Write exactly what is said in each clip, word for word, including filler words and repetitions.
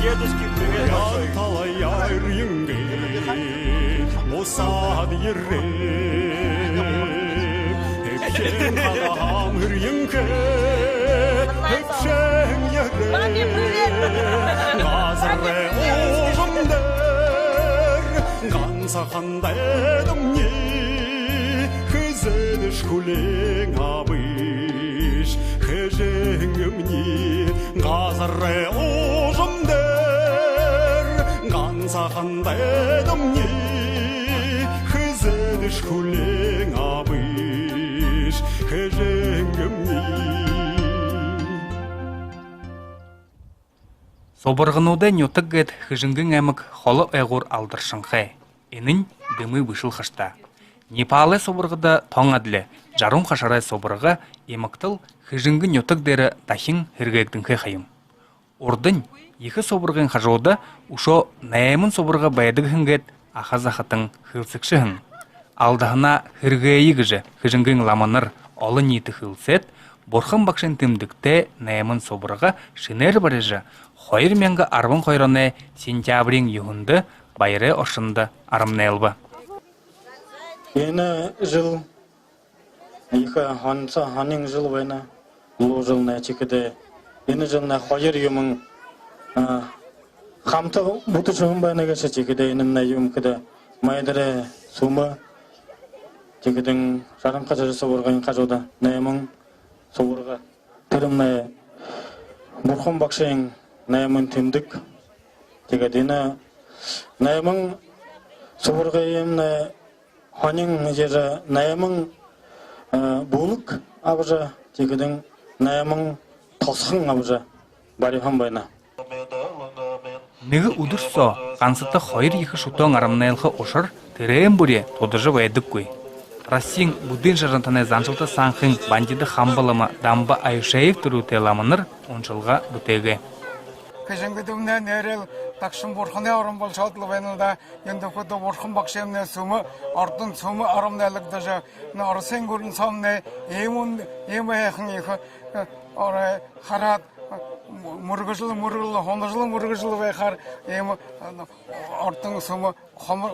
Дедушки, привет большой. Талаяа эрьенгээ бусаад ерээ. Эбхиин хадаһаам эрьенгээ эбшэн ерээ. Маме, привет. Газарай уужам дээрэ ганса хандаа дэмни хэзээдэшье хүлеэн абыш хэжээн юмни. Газарай уужам дээрэ ганса хандаа дэмни хэзээдэшье хүлеэн абыш хэжээн юмни. Субаргануудай нютаг гээд Хэжэнгын аймаг холо ойгуур алдаршанхай. Энэнь дэмы бэшэл хаш даа. Непалай субаргада тон адли Жаруун хашарай субарга имагтал Хэжэнгын нютаг дээрэ дахин һэргээгдэнхэй ха юм. Урдань ехэ субаргын хажууда үшөө найман субарга байдаг һэн гээд аха захатан хэлсэгшэ һэн. Алдаһанаа һэргээе гэжэ Хэжэнгын ламанар олониитэ хэлсээд, Бурхан багшын тэмдэгтэй найман субарга шэнээр барижа, хоёр мянга арбан хоёр оной сентябриин юһэндэ баярай оршондо арамнайлба. Энэ жэл ехэ һонин, һонин жэл байна. Луу жэлнай, тиихэдэ энэ жэлнай хоёр юумэн, а, хамта бүтэжэ һэн байна гээшэ. Тиихэдэ энэмнай юумэ гэхэдэ, Майдарай сүмэ, тиихэдэнь Жаруун хашарай субаргын хажууда найман субарга. Тэрэмнай Бурхан багшын найман тэмдэг. Тиигээд энэ найман субаргыемнай һонин ерээ, найман, э, бүлэг абажа, тиихэдэнь найман тосхон абажа бариһан байна. Нэгэ үдэр соо гансата хоёр ехэ шүтөөн арамнайлха ушар тэрээн бүри тудажа байдаггүй. Россиин буддын шажантанай заншалта сангхын Бандида хамба лама Дамба Аюшеев түрүүтэй ламанар уншалга бүтээгээ. Хэжэнгэдэмнай нээрээ л Дагшан бурханай орон болошоод лэ байна л даа. Эндэ хүдөө Бурхан багшымнай сүмэ, ордон сүмэ арамнайлагдажа, энэ Оросын гүрэн соомнай иимэ, иимэ һайхан ехэ, э, орой хараад, э, мүргэжэл, мүргэл, һунажал, мүргэжэл байхаар иимэ, э, ордон сүмэ хомор,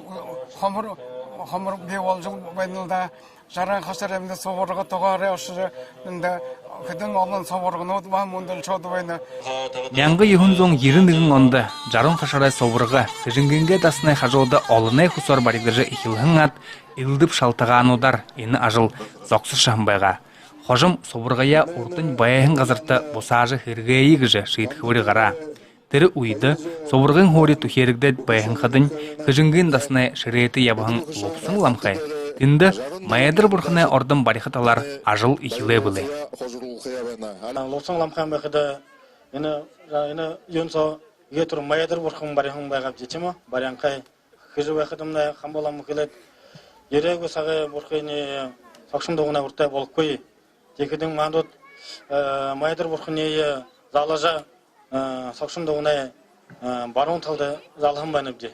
хомор, хомор бии болжол байна л даа. Жаруун хашараймнай субарга тугаарай ошожо, эндэ хэдэн олон субарганууд баһа мүндэлшөөд байна. Мянга юһэн зуун ерэн нэгэн ондо Жаруун хашарай субарга Хэжэнгынгээ дасанай хажууда олоной хүсөөр баригдажа эхилһэн аад, элдэб шалтагаануудаар энэ ажал зогсошоһон байгаа. Хожом субаргаяа урдань байһан газарта бусаажа һэргээе гэжэ шиидхэбэри гараа. Тэрэ үедэ субаргын һуури түхеэрэгдээд байһан хадань Хэжэнгын дасанай шэрээтэ ябаһан Лубсан ламхай тэндэ Майдар бурханай ордон бариха талаар ажал эхилээ бэлэй. Лубсан ламхайн байхада энэ, энэ юун соо иигээд түрүүн Майдар бурхан бариһан байгаабди, тиимэ, бариһанхай. Хэжэ байхадамнай хамба лама хэлээд, ерээгүй сагай бурханиие согшон дуганай уртаа болохогүй. Тиихэдэнь мандууд, э, Майдар бурханиие залажа, э, согшон дуганай, э, баруун талада залаһан байнабди.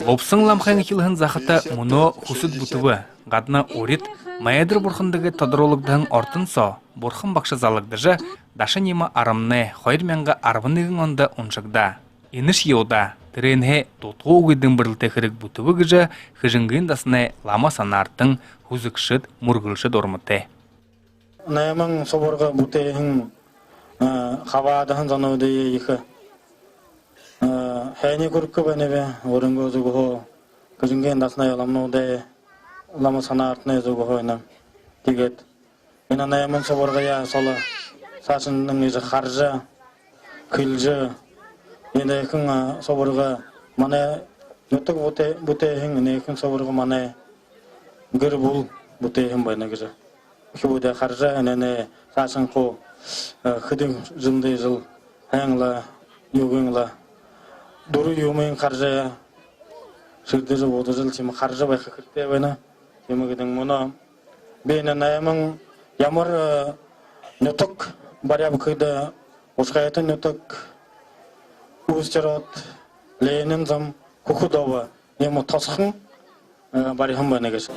Лубсан ламхайн эхилһэн захата мүнөө хүсэд бүтэбэ. Гадна урид Майдар бурханда гээд тодоруулагдаһан ордон соо Бурхан багша залагдажа, Дашанима арамнай хоёр мянга арбан нэгэн ондо уншагдаа. Энэшье удаа тэрээнһээ дутуугүй дэмбэрэлтэй хэрэг бүтэбэ гэжэ Хэжэнгын дасанай лама санаартан, һүзэгшэд, мүргэлшэд урматай. Найман субарга бүтээһэн, э, хабаадаһан зонуудые ехэ, э, һайниие хүргэхэ байнаб, өөрынгөө зүгһөө, Хэжэнгын дасанай ламануудай, лама санаартанай зүгһөө энэ. Тиигээд энэ найман субаргаяа соло саашань иигэжэ хаража, хэлэжэ, энэхэн, а, субарга манай нютаг бүтээ-, бүтээһэн, энэхэн субарга манай гэр бүл бүтээһэн байна гэжэ. Хүбүүдээ хаража, энээнээ саашань хуу, э, хэдэн жэлдээ жэл һайн лэ, юугэнь лэ, дүрэ юумыень хаража, шэрдэжэ, буудажал, тиимэ хаража байха хэрэгтэй байна. Тиимэ гэхэдэнь мүнөө би энэ найман ямар, э, нютаг баряаб гэхэдэ, Ушхайта нютаг, Усть-Ород, Ленин зам, Хүхэ-Добо, иимэ тосхон, э, бариһан байна гээшэ.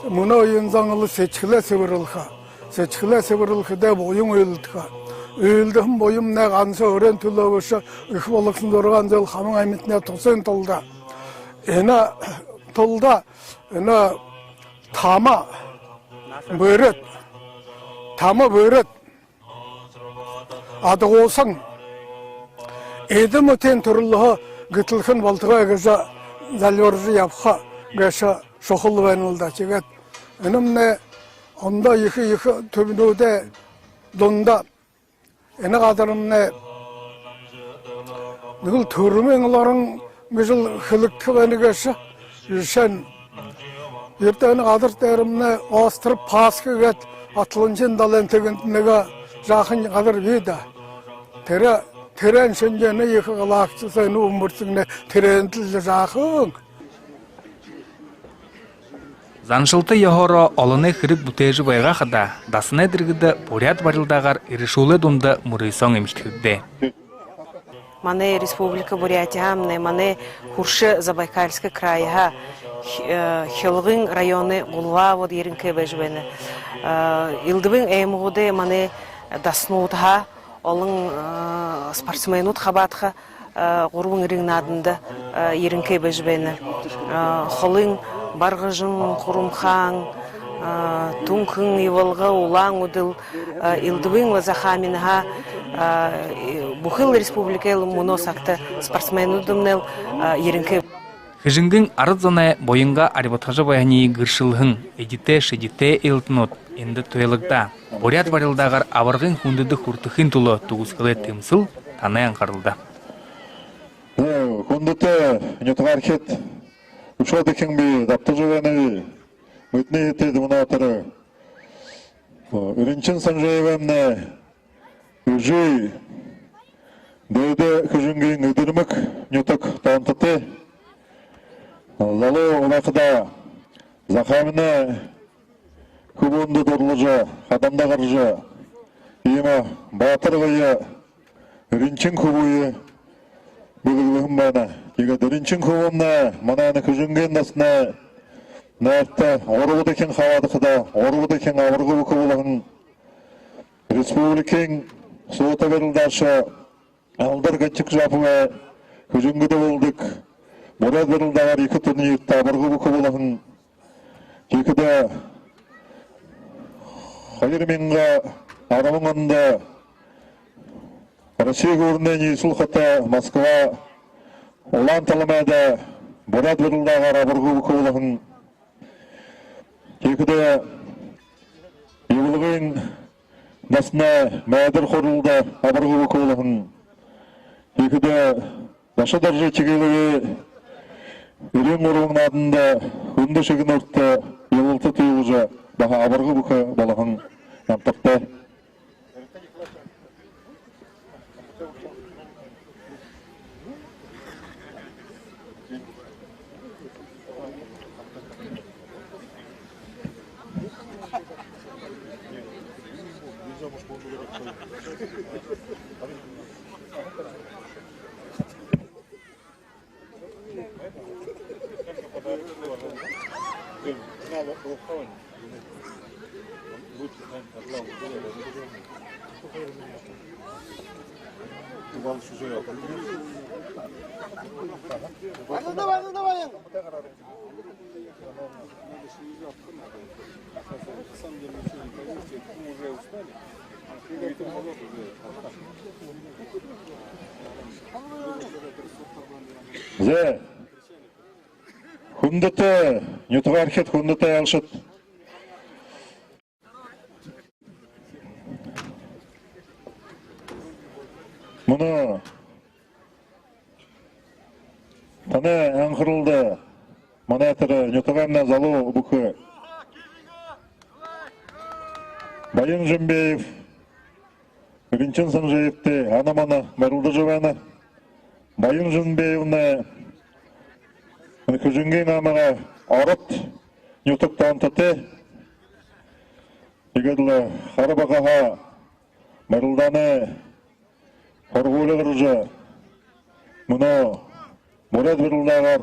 Мүнөө энэ зон лэ сэдьхэлээ сэбэрлэхэ. Сэдьхэлээ сэбэрлэхэдээ буян үйлэдэхэ. Үйлэдэһэн буянмнай ганса өөрын түлөө бэшэ, эхэ болоһон зургаан жэл хамаг амитанай тусын тулада. Энэ тулада энэ тама бэреэд, тама бэреэд, адагуусан эдэ мэтын түрэлһөө гэтэлхэнь болтогой гэжэ зальбаржа ябаха гээшэ шухала байна лэ даа. Тиигээд энэмнай ондоо ехэ ехэ түбинүүдэй дунда энэ газарнай нэгэл түрмын лорон гэжэл хэлэгдэхэ байна гээшэ. Жэшээнь, ердэ энэ газар дээрэмнай остров Пасха гээд Атлантын далайн тэгэндэ нэгэ жаахан газар бии даа. Тэрэ, тэрээн шэнги энэ ехэ галактикын энэ үмбэрсэгнай тэрээндэл жаахан. Заншалта ёһоороо олоной хэрэг бүтээжэ байгаа хадаа дасанай дэргэдэ буряад барилдаагаар эрэшүүлэй дунда мүрысөөн эмхидхэгдээ. Манай республика Бурятиямнай, манай хүршэ Забайкальска крайһаа, Хи-, э, Хилгын районой Гулваа вот ерэнхэй байжа байна. Э, элдэбын аймагуудай манай дасануудһаа олон, э, спортсменууд хабаадаха, э, гурбан эрын нааданда, э, ерэнхэй байжа байна. Э, холын Баргажан, Хурамхаан, э, Түнхэн, Ивалга, Улаан-Үдэл, э, элдэбын Захааминһаа, э, бүхы л республикын мүнөө сагта спортсменуудымнай, э, ерэнхэй. Хэжэнгын арад зоной буянгаа арьбадхажа байһаниие гэршэлһэн эдитэ, шэдитэ элдэбнүүд эндэ туйлагдаа. Буряад барилдаагаар абаргын хүндэдэ хүртэхын түлөө түгэсхэлэй тэмсэл танай анхаралда. Хүндэтэ нютагаархид, үшөө дахин би дабтажа байнаб. Мэдэнэ һэм, мүнөөдэр Ринчин Санжаевамнай эжы Дээдэ Хэжэнгын Эдэрмэг нютаг тоонтотой. Залуу байхадаа Захааминай хүбүүндэ дурлажа, хадамда гаража, иимэ баатар гоё Ринчин хүбүүе бэлэглэһэн байна. Тиигээд Ринчин хүбүүмнай манай энэ Хэжэнгын дасанай найрта гурба дахин хабаадахада, гурба дахин абарга бүхэ болоһон, республикын суута барилдааша Алдар Гончигжаповай Хэжэнгэдэ болодог буряад барилдаагаар ехэ турнирта абарга бүхэ болоһон. Тиихэдэ хоёр мянга арбан ондо Россиин гүрэнэй ниислэл хото Москва Улаан Таламайда буряад барилдаагаар абарга бүхэ болоһон. Тиихэдэ Ивалгын дасанай Майдар хуралда абарга бүхэ болоһон. Тиихэдэ Даша-Доржо Этигэловэй эрын гурбан нааданда хүндэ шэгнүүртэ илалта туйлажа, баһа абарга бүхэ болоһон намтартай. Зэ, хүндэтэ нютагаархид, хүндэтэ айлшад. Мүнөө танай анхаралда манай тэрэ нютагаймнай залуу бүхэ Баян Жамбеев Ринчин Санжаевтай ана мана морилдожо байна. Баян Жамбеевнай Хэжэнгын аймагай Ород нютаг тоонтотой. Тиигээд лэ хара багаһаа барилдаанай һургуули гаража, мүнөө буряад барилдаагаар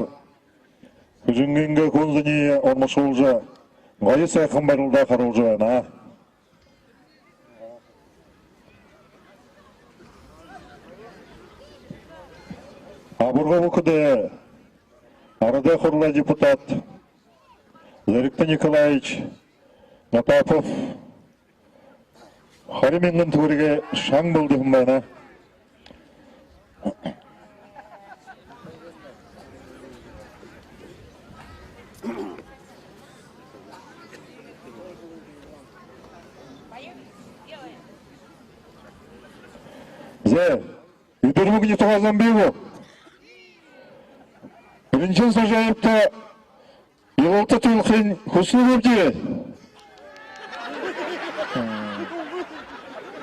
Хэжэнгынгээ хүн зониие урмашуулжа, гоё сайхан барилдаа харуулжа байна. Абарга бүхэдөө Арадай Хурлай депутат Зоригто Николаевич Натапов хорин мянган түхэригэй шан бэлдэһэн байна. Зэ, Үдэрбэг нютагһаа зон бии гү? Ринчин Сажаевта илалта туйлахыень хүсэнэ гүбди?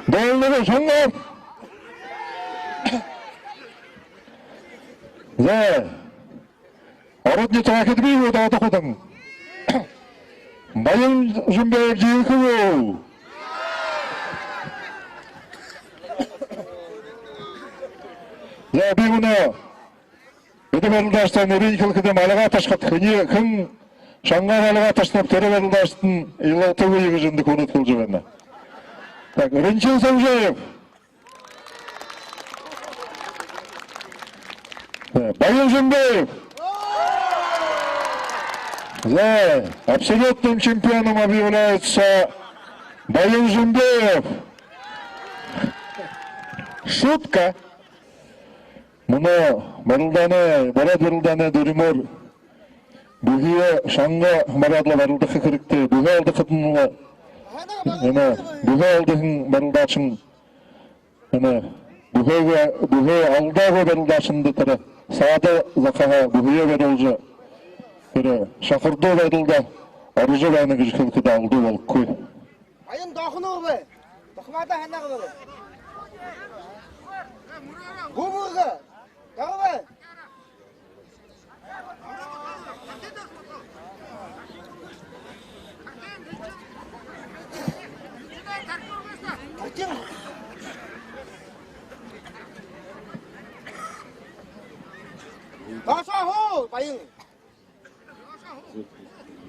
Дуулнаб, шангаар. Зэ. Ород нютагһаа хэд бии гү, доодо хадаа? Баян Жимбеев, Жээнхэ гү? Зэ, би мүнөө бидэ барилдаашадта нэрэниинь хэлэхэдэм, альгаа ташахада, хэниие, хэн шангаар альгаа ташанаб, тэрэ барилдаашадтань илалтагүй гэжэ эндэ хүнүүд хэлэжэ байна. Так, Ринчин Сажаев. Баян Жимбеев. За, абсолютным чемпионом объявляется Баян Жимбеев. Шутка. Мүнөө барилдаанай, бариад барилдаанай дүримөөр бүһэеэ шанга бариад лэ барилдаха хэрэгтэй. Бүһэ алдахадань лэ, энэ бүһэ алдаһан барилдаашан, энэ бүһэеэ, бүһэ алдаагүй барилдаашанда тэрэ саада захаһаа бүһэеэ бариулжа, тэрэ шахардуу байдалда орожо байна гэжэ хэлэхэдэ алдуу болохогүй. Баян, дохоно гү бэ? Дохоноходоо һанаа гү бэ? Гү бэ? Дохоно гү бэ? Доошоо һуу, Баян.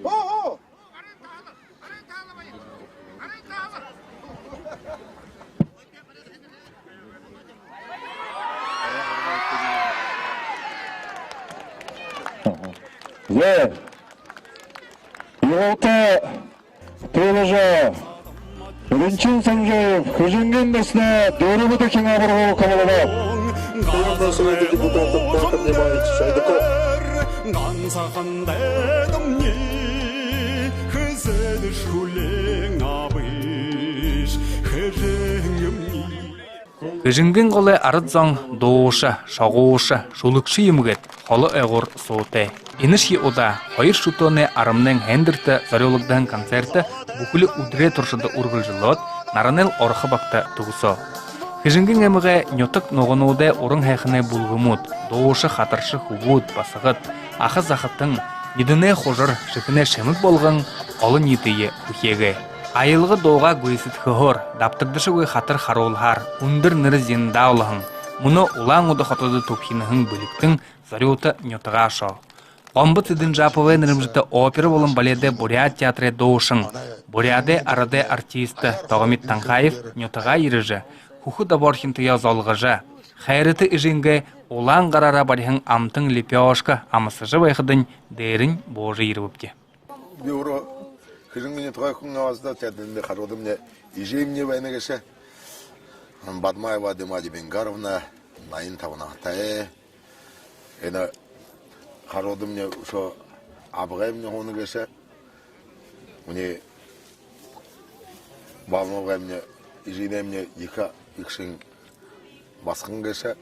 Һуу, һуу. Зэ. Илалта туйлажа, Ринчин Санжаев Хэжэнгын дасанай дүрбэдэхи абарга бү абалба. Депутат Николай Николаевич Шойдаков. Хэжэнгын голой арад зон дууша, шогууша, шүлэгшэ юм гээд холо ойгуур суутай. Энэшье удаа хоёр шүтөөнэй арамнайн һайндэртэ зорюулагдаһан концертэ бүхэли үдэрэй туршада үргэлжэлөөд, наранайл орохо багта түгэсөө. Хэжэнгын аймагай нютаг нугануудай уран һайханай бүлгэмүүд, дууша, хатарша, хүбүүд, басагад, аха захатан, нюдэнэй хужар, шэхэнэй шэмэг болгон олониитые хүхеэгээ. Аялга дуугаа гүйсэдхэһөөр, дабтагдашагүй хатар харуулһаар үндэр нэрэ зиндаалһан, мүнөө Улаан-Үдэ хотодо түбхинэһэн бэлигтэн зорюута нютагаа ошоо. Гомбо Цыдынжаповай нэрэмжэтэ опера болон баледэй Буряад театрай дуушан, Буряадай арадай артист Тогомит Танхаев нютагаа ерэжэ, хүхэ добоорхинтоёо золгожо, хайрата эжынгээ улаан гараараа бариһан амтан лепёшка амсажа байхадань, дээрэнь буужа ерэбэбди. Би өөрөө Хэжэнгын нютагай хүн абааб даа, тиигээд эндэ харахадамни, эжымни байна гээшэ. Бадмаева Дема Дибингаровна, наян табан наһатай. Энэ харахадамни, үшөө абгаймни һууна гээшэ. Минии баабгаймни, эжынэмни ехэ эгшын басаган гээшэ.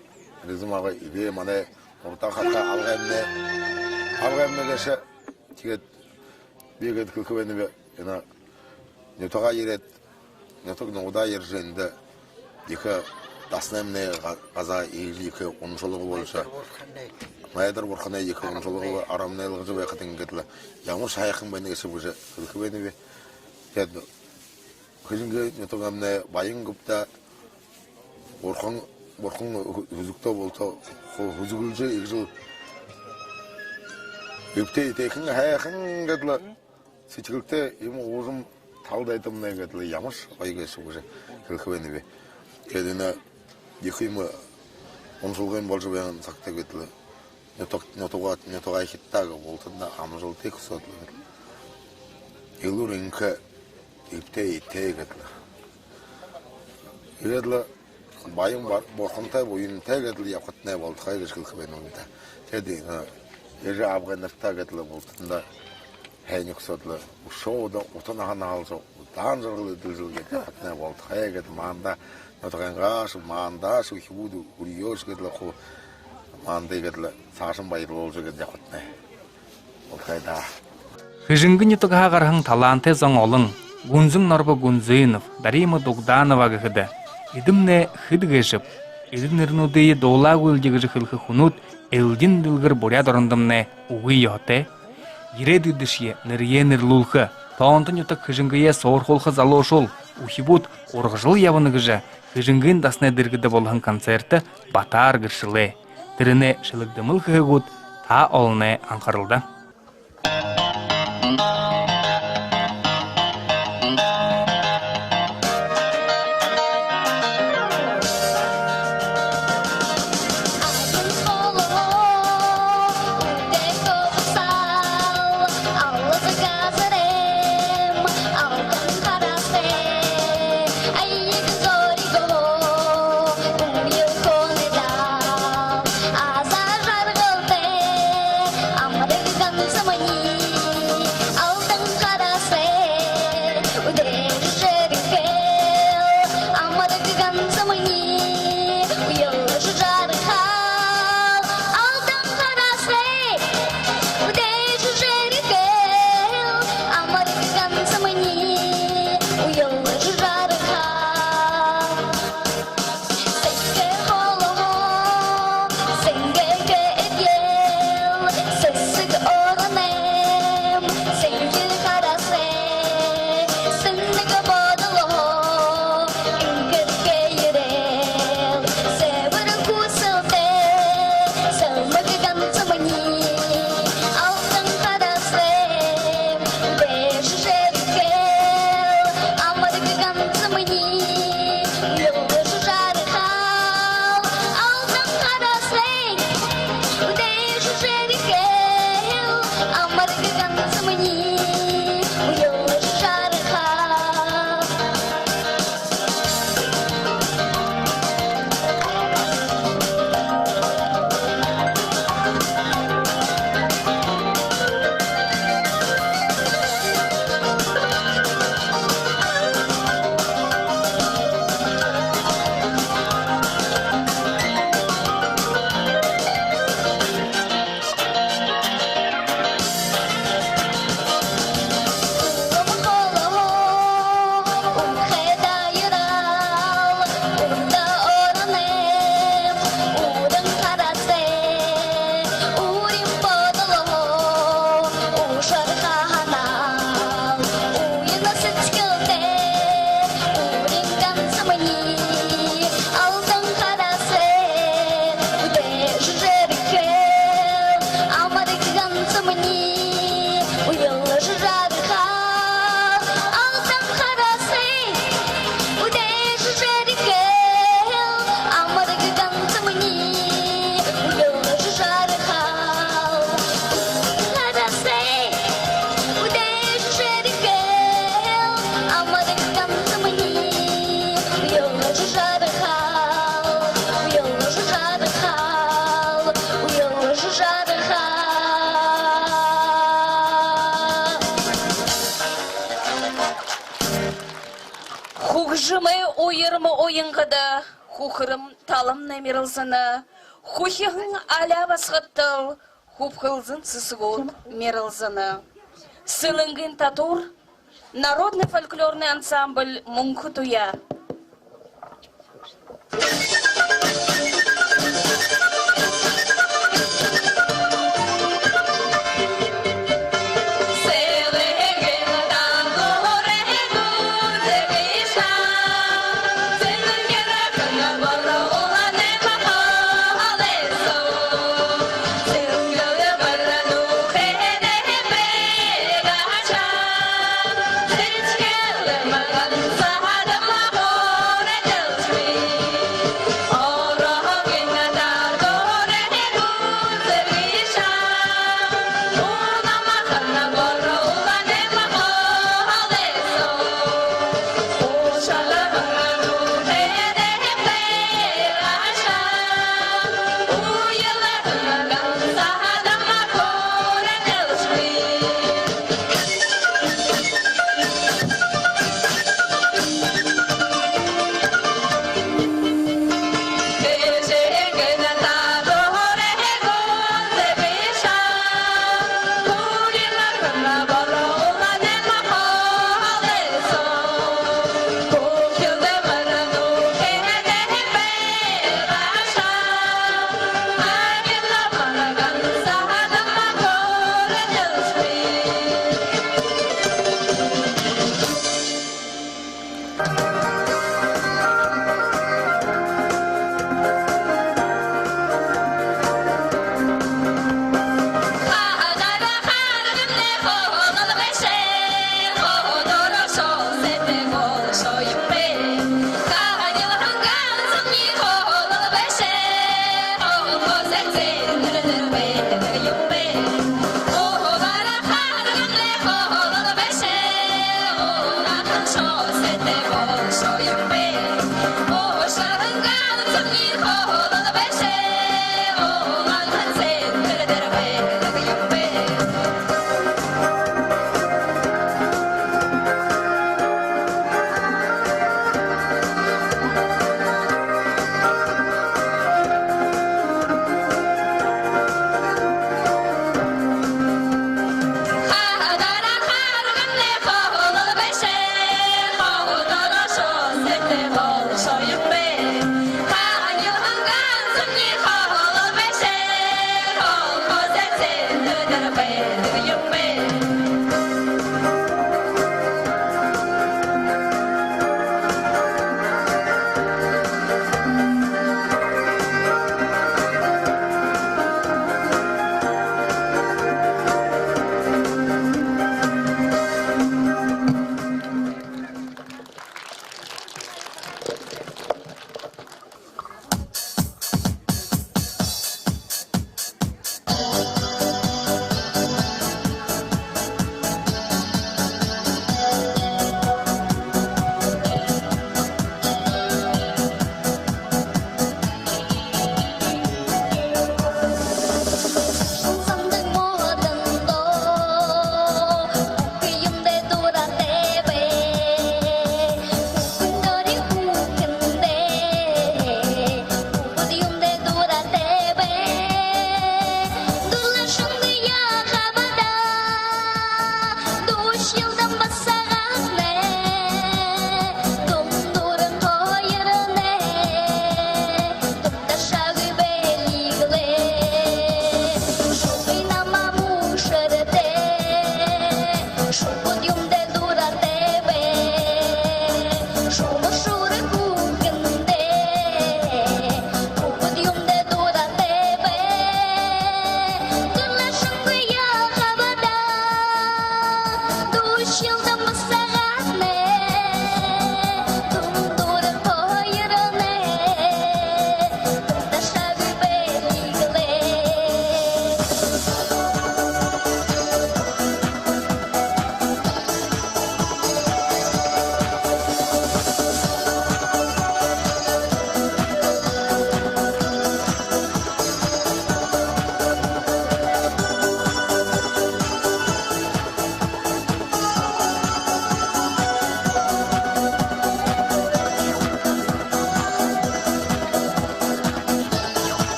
Ризым абгай эгээ, манай урда хадаа абгаймни, абгаймни гээшэ. Тиигээд би гээд хэлэхэ байнаб, энэ нютагаа ерээд, нютаг нугадаа ерэжэ, эндэ ехэ дасанаймнай га-, газаа иигэжэ ехэ уншалга болошоо. Найдар бурханай ехэ уншалга, арамнай илгажа байхада, иигээд лэ ямаршье һайхан байна гээшэб гэжэ хэлэхэ байнаб. Тиигээд Хэжэнгын нютагаймнай баян гүб даа, бурхан, бурхан һү-, һүзэгтэй болтоо, һү-, һүзэглэжэ, иигэжэл эбтэй, эбтэйхэн, һайхан гээд лэ сэдьхэлтэй юм уужам талдайтамнай, иигээд лэ ямаршье гоё гээшэб гэжэ хэлэхэ байнаб. Тиигээд энэ ехэ юм уншалгын болжо байһан сагта иигээд лэ нютаг, нютагаа, нютагайхидтаа гээ, бултандаа амжалта хүсөөд лэ гээд лэ. Элүүр энхэ, эбтэй эетэй гээд лэ. Иигээд лэ баян бар-, бурхантай, буянтай гээд лэ ябахатнай болтогой гэжэ хэлэхэ байнаб даа. Тиигээд энэ эжы абгайнартаа гээд лэ бултандаа һайн хүсөөд лэ, үшөө одоо ута наһа наһалжа, удаан жаргал эдилжэ лэ гээд ябахатнай болтогой гээд, маанадаа нютагайнгаа шуу, маанадаа шуу үхибүүд үреэш гээд лэ, хуу маанадые гээд лэ саашань баярлуулжа гээд ябахатнай болтогой даа. Хэжэнгын нютагһаа гараһан талаантай зон олон. Гүнзэн Норбо Гүнзынов, Дарима Дугданова гэхэдэ, эдэмнай хэд гээшэб, эдэ нэрэнүүдые дуулаагүйлди гэжэ хэлэхэ хүнүүд элдин дэлгэр Буряад орондомнай үгы ёһотой. Ерээдүйдэшье нэрээ нэрлүүлхэ, тоонто нютаг Хэжэнгые суурхуулха залуушуул, үхибүүд ургажал ябана гэжэ Хэжэнгын дасанай дэргэдэ болоһон концертдэ Батар гэршэлээ. Тэрэнэй шэлэгдэмэл хэһэгүүд та олоной анхаралда. Хүгжэмэй уярма уянгада хүхэрэм талам намиралзана, хүхиһэн аляа басагадтал хүбхэлзэн сэсэгүүд мэрэлзэнэ. Сэлэнгын татуур, народный фольклорный ансамбль «Мүнхэ туяа».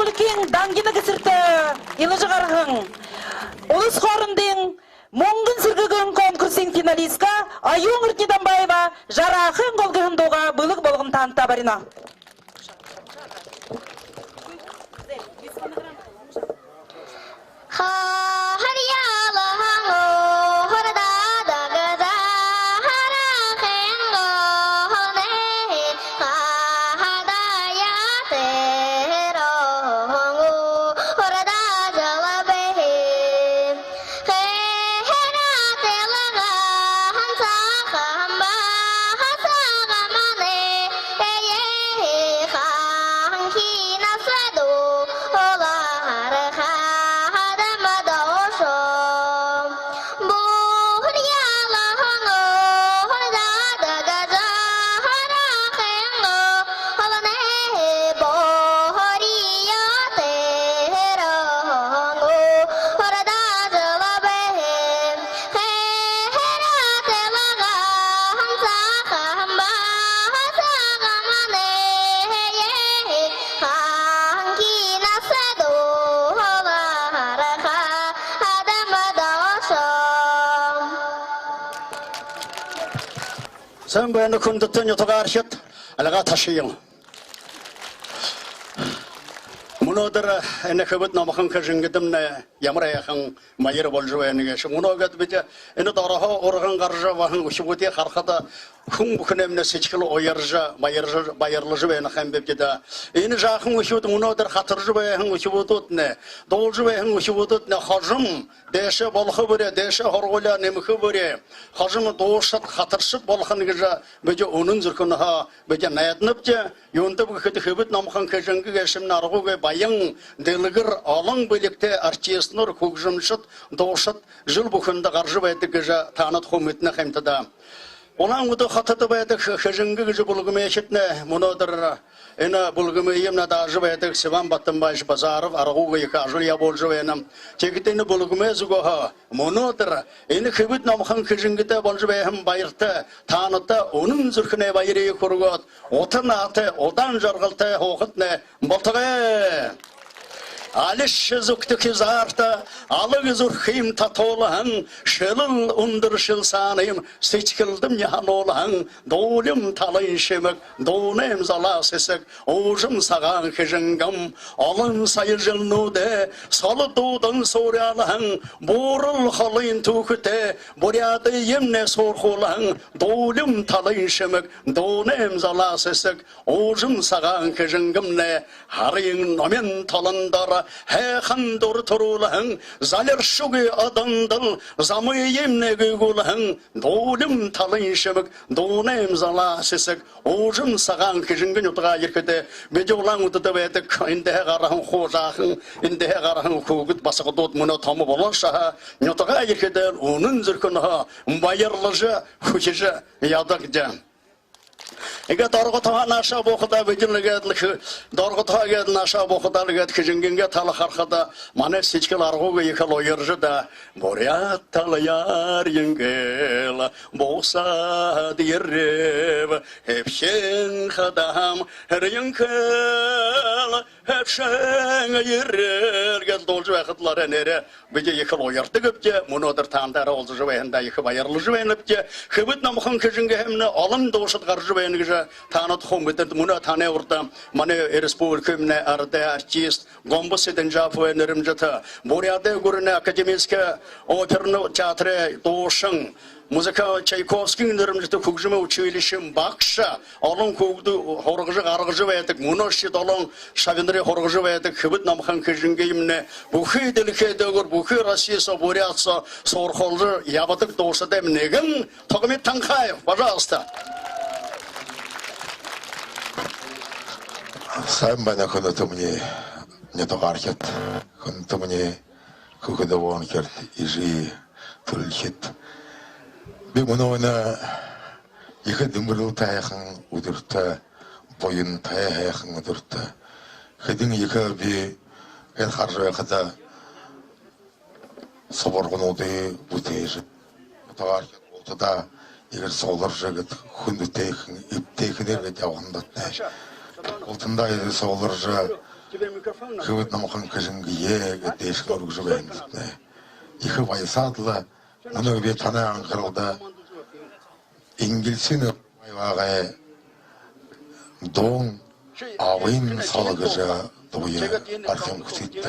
Республикын Дангина Гэсэртэ илажа гараһан улас хоорондын «Мүнгэн сэргэгэн» конкурсын финалистка Оюун Эрдни-Дамбаева «Жараахан гол» гэһэн дуугаа бэлэг болгон, таанадта барина. Сайн байна, хүндэтэ нютагаархид, альга ташая. Мүнөөдэр энэ Хэбэд номхон хэжэнгэдэмнай ямар һайхан баяр болжо байна гээшэб. Мүнөө гээд бидэ энэ дороһоо урган гаража байһан үхибүүдые харахада, хүн бүхэнэймнай сэдьхэл уяржа, баяржа, баярлажа байна ха юм бибди даа. Энэ жаахан үхибүүд, мүнөөдэр хатаржа байһан үхибүүдтнай, дуулажа байһан үхибүүдтнай хожом дээшээ болохо бүри, дээшээ һургуулияа нэмэхэ бүри хожом дуушад, хатаршад болохо гэжэ бидэ үнэн зүрхэнһөө бидэ найданабди. Юундэб гэхэдэ, Хэбэд номхон хэжэнгэ гээшэмнай аргагүй баян, дэлгэр, олон бэлигтэй артистнар, хүгжэмшэд, дуушад жэл бүхэндэ гаража байдаг гэжэ таанад хуу мэдэнэ ха юмта даа. Улаан-Үдэ хотодо байдаг Хэжэнгэ гэжэ бүлгэмэйхидтнай мүнөөдэр энэ бүлгэмыемнай даажа байдаг Сиван Батамбаевич Базаров аргагүй ехэ ажал ябуулжа байна. Тиигээд энэ бүлгэмэй зүгһөө мүнөөдэр энэ Хэбэд номхон хэжэнгэдэ болжо байһан баярта таанадта үнэн зүрхэнэй баярые хүргөөд, ута наһатай, удаан жаргалтай һуухатнай болтогой. Алишье зүгтэ хизаарта алаг зүрхыем татуулһан, шэлэл үндэр шэлсаанайм сэдьхэлдэмни һануулһан, дуулим талын шэмэг, дуунайм залаа сэсэг, уужам сагаан Хэжэнгэм. Олон сая жэлнүүдэй соло дуудан суурилһан, буурал холын түүхэтэй Буряадыемнай суурхуулһан, дуулим талын шэмэг, дуунайм залаа сэсэг, уужам сагаан Хэжэнгэмнай һарын номин толондор һайхан дур түрүүлһэн, залиршагүй одондол замыемнай гүйгүүлһэн, дуулим талын шэмэг, дуунайм залаа сэсэг, уужам сагаан Хэжэнгэ нютагаа ерэхэдээ, бидэ Улаан-Үдэдэ байдаг эндэһээ гараһан хуу жаахан, эндэһээ гараһан хүүгэд, басагадууд мүнөө томо болоошоо һаа, нютагаа ерэхэдээ үнэн зүрхэнһөө баярлажа, хүхижэ ябадагди. Иигээд Дорготоһоо наашаа буухадаа, бидэ иигээд лэ хэ-, Дорготоһоо иигээд наашаа буухадаа, иигээд Хэжэнгынгээ тала харахада, манай сэдьхэл аргагүй ехэл уяржа даа. Буряад талаяар иигээд лэ буусаад ерээб, хэбшэн хадаһаам иигээд лэ хэбшэн ерээ гээд дуулажа байхадал, арай нээрээ бидэ ехэл уярдаг гээбди. Мүнөөдэр таанадтаа уулзажа байһандаа ехэ баярлажа байнабди. Хэбэд номхон Хэжэнгэһээмнай олон дуушад гаража байна гэжэ таанад хуу мэдэнэт. Мүнөө танай урда манай республикамнай арадай артист Гомбо Сыдынжапова нэрэмжэтэ, Буряадай гүрэнэй академическэ оперно театрай дуушан, музыка-, Чайковскиин нэрэмжэтэ хүгжэмэй училищиин багша, олон хүүгэдые һургажа гаргажа байдаг, мүнөөшье долоон шабинарые һургажа байдаг Хэбэд номхон Хэжэнгыемнай бүхы дэлхэй дээгүүр, бүхы Росси соо, Буряад соо суурхуулжа ябадаг дуушадайм нэгэн Тогмит Танхаев, пожалуйста. Сайн байна, хүндэтэмни нютагаархид, хүндэтэмни хүхэ хүбүүн, эжы, түрэлхид. Би мүнөө энэ ехэ дэмбэрэлтэй һайхан үдэртэ, буянтай һайхан үдэртэ, хэдэн ехэ би гээд хаража байхада, субаргынуудые бүтээжэ, нютагаархид бултадаа иигээд сугларжа, иигээд хүндэтэйхэн, эбтэйхэнээр иигээд ябаһан дотнай. Бултандаа иигээд сугларжа, Хэбэд номхон Хэжэнгые гээд дээшэнь үргэжэ байна. Ехэ баясаад лэ, мүнөө би танай анхаралда Энгельсинэ Баялагай дуун «Абын соло» гэжэ дууе гаргахыем хүсэтэй.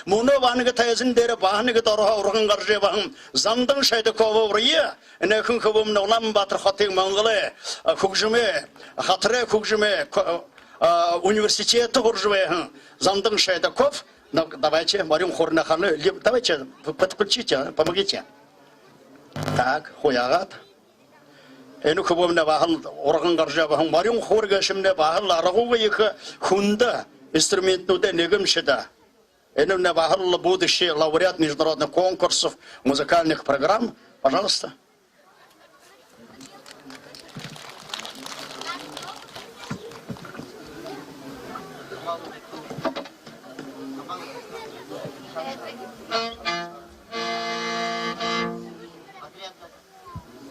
Мүнөө баһа нэгэ тайзан дээрэ баһа нэгэ дороһоо урган гаража ябаһан Зандан Шойдаковые уряа. Энэхэн хүбүүмнай Улаан-Баатар хотын, Монголой, а, хүгжэмэй, хатарай хүгжэмэй ко-, а, университедтэ һуража байһан Зандан Шойдаков. Ну, давайте, морин хуурнай хана, либо давайте, вы подключите, а, помогите. Так, хуяагаад. Энэ хүбүүмнай баһал урган гаража ябаһан морин хуур гээшэмнай баһал аргагүй ехэ хүндэ инструментнүүдэй нэгэ юм ши даа. Энэмнай баһал будущий лауреат международных конкурсов, музыкальных программ. Пожалуйста.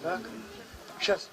Так, сейчас.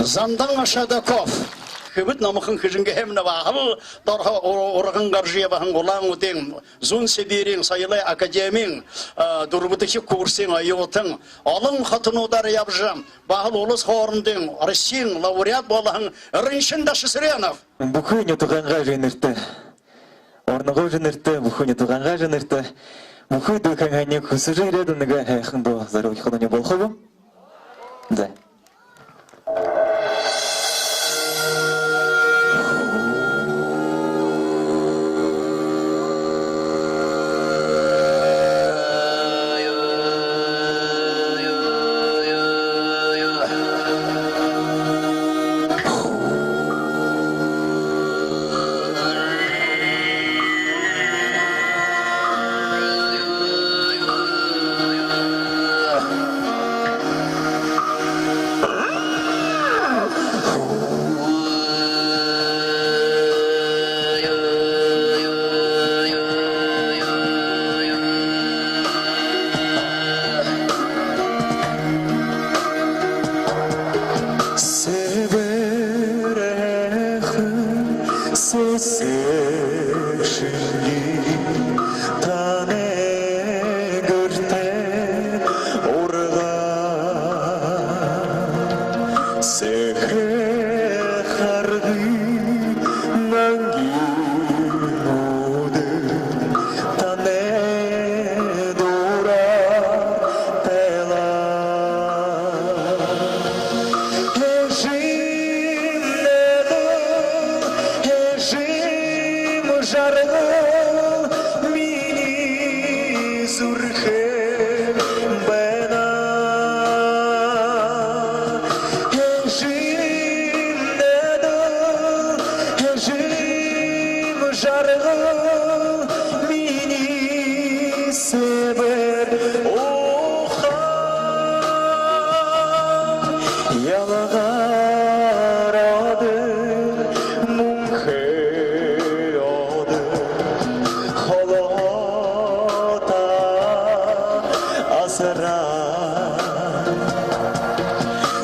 Зандан Ашадаков. Хэбэд номхон Хэжэнгэһээмнай баһал дорхо ур-, урган гаража ябаһан Улаан-Үдын, Зүүн Сибириин соёлой академиин, а, дүрбэдэхи курсын оюутан, олон хотонуудаар ябажа, баһал улас хоорондын, Россиин лауреат болоһон Ринчен Дашицыренов. Бүхы нютагайнгаа эжынэртэ, орногой эжынэртэ, бүхы нютагайнгаа эжынэртэ, бүхы дүүхэн һайниие хүсэжэ ерээд, нэгэ һайхан дуу зорюулхадамни болохо гү? За. Сэбэр һайхан сэсэг шэнги танай гэртээ урган. Сэхэ харгы нангин үдэр танай дураар тайлаа. Эжымни дүү, эжым жаргал минии зүрхэ байна. Эжымни дүү, эжым жаргал минии сэбэр ухаан. Ялгаатай одо, мүнхэ одо, холотой асараа.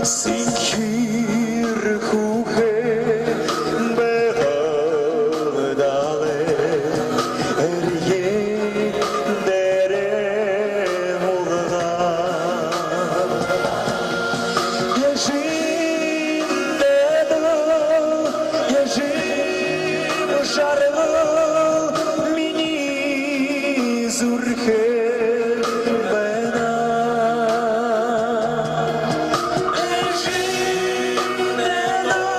Сэнхир хүүхэ байхадаа лэ эрьен дээрэ һуулгаа. Эжымни дүү, эжым жаргал минии зүрхэ байна. Эжымни дүү,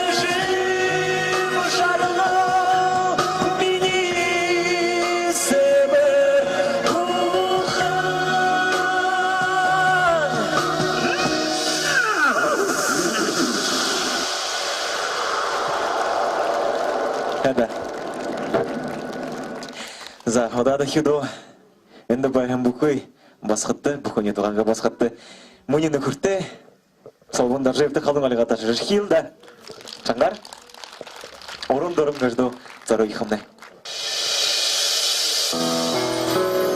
эжым жаргал минии сэбэр ухаан. Эдэ. За, удаадахи дуу. Эндэ байһан бүхы басагадта, бүхы нютагайнгаа басагадта, минии нүхэртэ Солбон Доржиевта халуун альга ташажархил даа. Шангаар «Уран дуран» гэжэ дуу зорюулхамнай.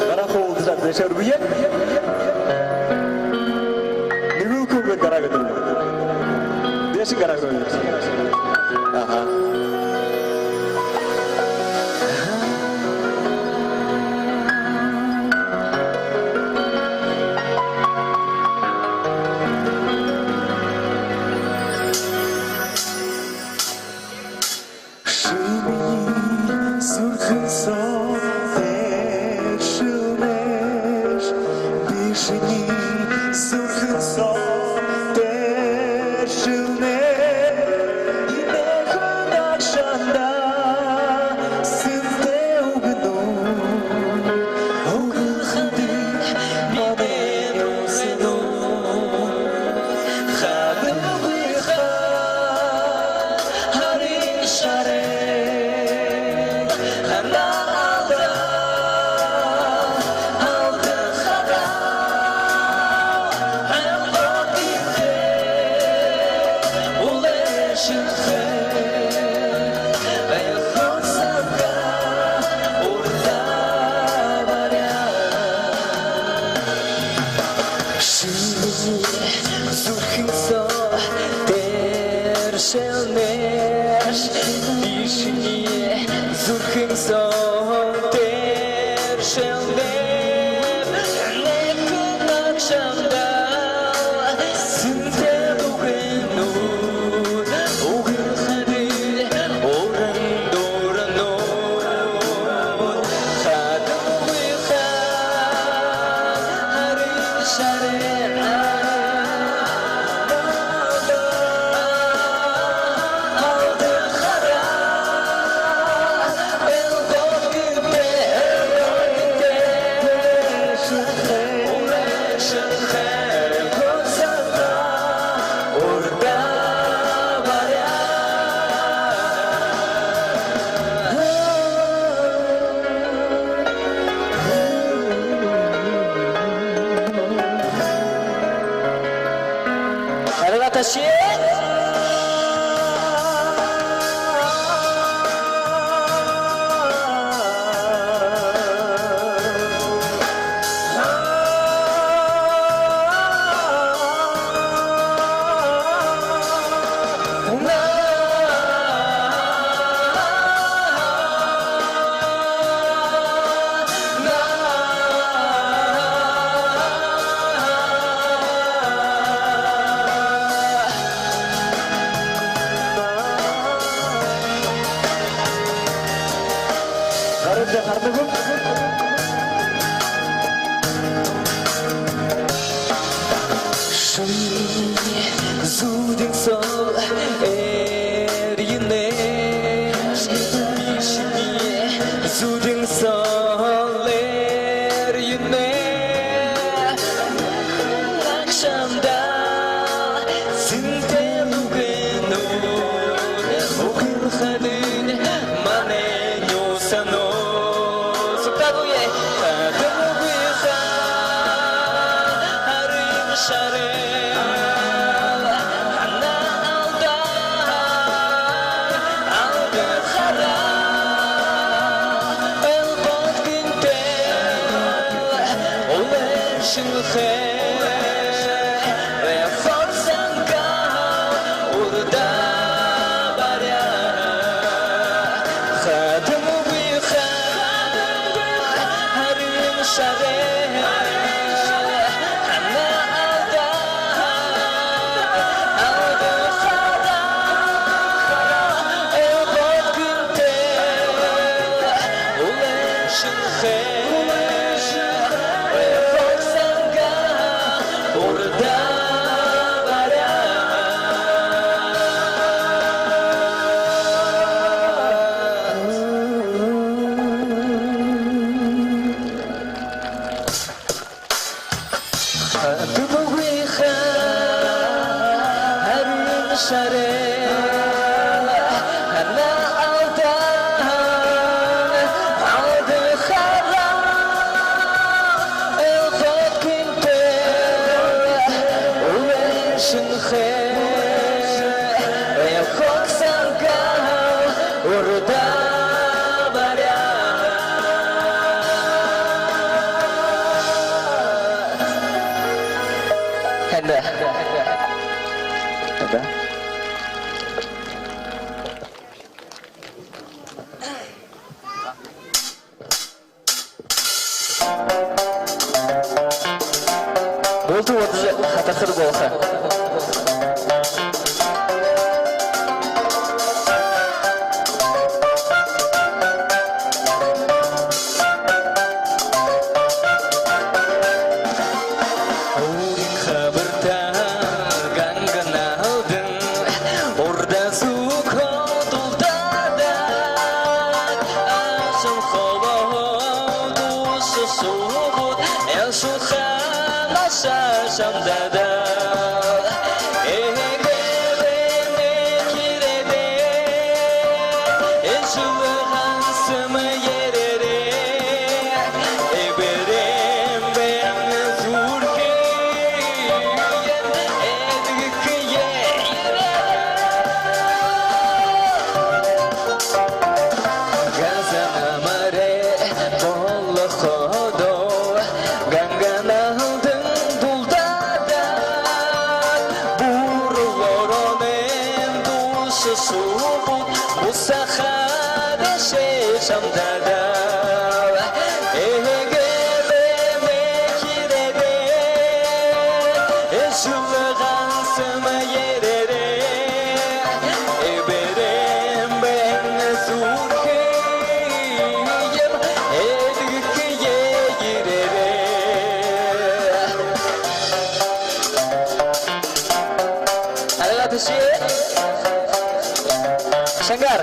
Гараа хуулдажа, дээшээ үргэе. Нэгэл хүнгэр гараа гэдэг. Дээшэнь гараа гэдэг. Аха. Шэлнэш бишни зүрхэн соонь тэршэлнэб, нэгэн агшамдаа сэнтэй үгэнүүд үгэн хадын уран дурнууд. Хадамгүй ха-, харин шарын Шэнэ зүүдэн соол эрьенэ, бишни зүүдэн соол эрьенэ. Агшамдаа сэнтэй үгэнүүд үгэн хадын манай нюусанууд. Субтагуе. Хадамгүй ха-, харин шарын ана алдаа, алдар хараа, элбэг гэнтэ, улаан шэнэхэн хорсонго урдаа баряа. Хадамгүй ха-, харин шарын ана алдаа, алдар хараа, элбэг гэнтэ, улаан шэнэхэн хорсонго урдаа баряа. Хадамгүй ха-, харин шарын ана алдаа, алдар хараа, элбэг гэнтэ, улаан шэнэхэн хорсонго урдаа баряа. Хэнэ. Хэнэ. Булта бодожо хатархада болохо. Өөрын хабарта Ганга наһалдан урда зүгһөө дулдаад, аашам холоһоо дууша шубууд, элшүүлхэ наашаа шамдаад. Эгэдэнь хирэдээ, элшүүлһэн сэмэ ерээрэй, эбэрэн бэеын зүрхыем эдгэхэ ерээ. Газаа намарай болоходоо, Ганга наһалдан дулдаад, Шангаар.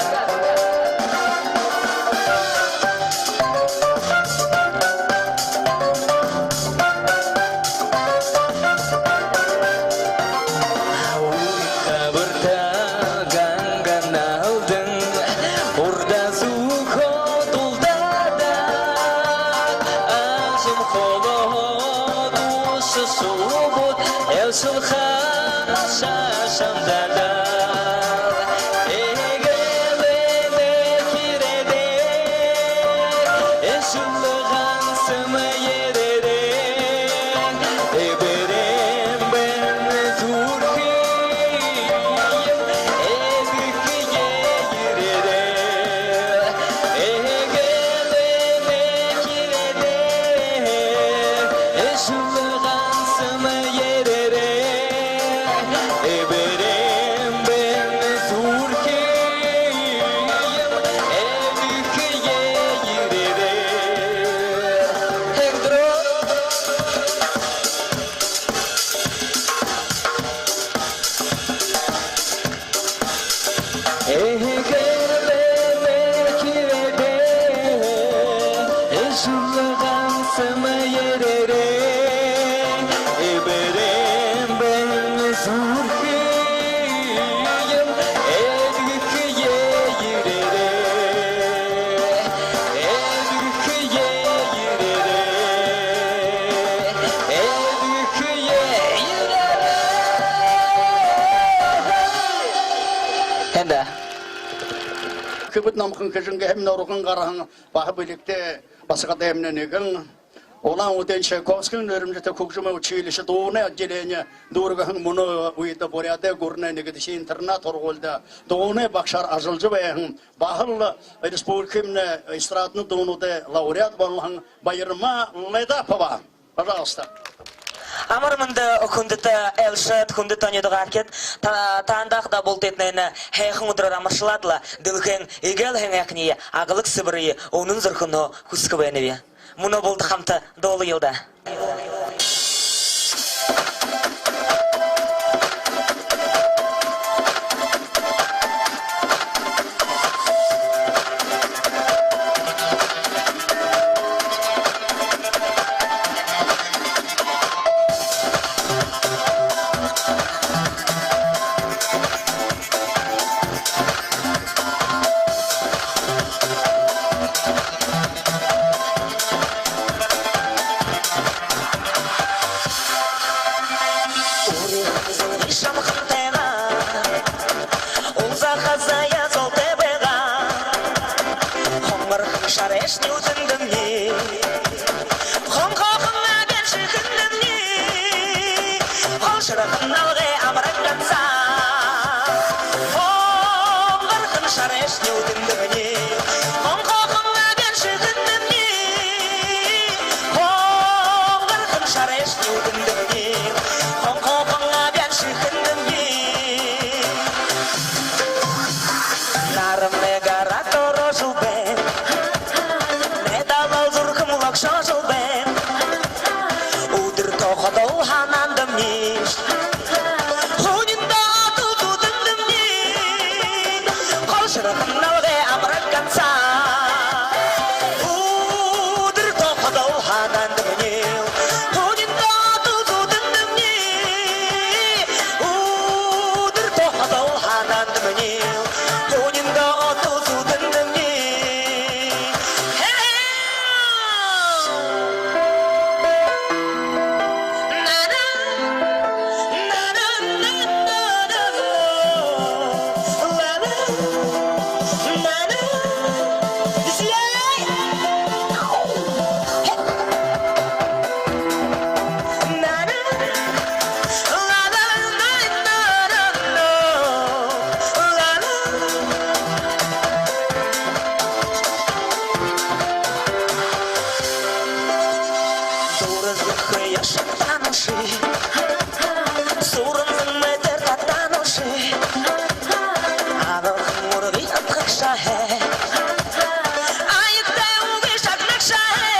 Хабарта ганга налдан урда зүхэ дулдада, ажам холо дууса субуд элсэлхэ шамдада. Эгэлэнэ хирэдэ эсэл гансам ерээрэ, эбэрэн бэн зүрхыем эдгэхэ ерээрэ. Эгэлэнэ хирэдэ эсэл гансам ерээрэ, эбэрэн бэн зүрхыем эдгэхэ ерээрэ. Хэгдрөө. Эгэлэнэ хирэдэ эсэл гансам ерээрэ, эбэрэн бэн зүрхыем эдгэхэ ерээрэ. Эдгэхэ ерээрэ. Эдгэхэ ерээрэ. Эндэ. Хэбэд номхон Хэжэнгэһээмнай урган гараһан баһа бэлигтэй басагадаймнай нэгэн, Улаан-Үдын Чайковскиин нэрэмжэтэ хүгжэмэй училищиин дуунай отделени дүүргэһэн, мүнөө үедэ Буряадай гүрэнэй нэгэдэхи интернат һургуулида дуунай багшаар ажаллажа байһан, баһал республикамнай эстрадна дуунуудай лауреат болоһон Баярма Лайдапова. Пожалуйста. Амар мэндэ, хүндэтэ айлшад, хүндэтэ оюутад, гэгшэд. Та-, таанадые бултыетнай энэ һайхан үдэрөөр амаршалаад лэ, дэлхэйн эгээл һайхан һайханиие аглаг сэбэрые үнэн зүрхэнһөө хүсэхэ байнаб. Мүнөө булта хамта дуулая даа. Үри хэмжээ шамхантайгаа, улзаха заяа золтой байгаа. Хонгорхон шарайшни үдэндэмни, хонхоохон абяан шэхэндэмни, холшорхон налгай амараг гансаа. Хонгорхон шарайшни үдэндэмни, хонхоохон абяан шэхэндэмни, хонгорхон шарайшни үдэндэмни, хонхоохон абяан шэхэндэмни. Наранмнай гараа доро шэлбэн, медаль зүрхэм логшоо шэлбэн. Үдэр тоходол һанаандамни, һүниндөө отол зүдэндэмни, холшорхон налгай амараг гансаа. Үдэр тоходол һанаандамни, һүниндөө отол зүдэндэмни, үдэр тоходол һанаандамни, һүниндөө отол зүдэндэмни. Дүүрэн зүрхөө яшан танууши, сүрэн зэн мэтэр татанууши. Арбахан мүргы амтагшаһай, аягтай үгы шагнагшаһай.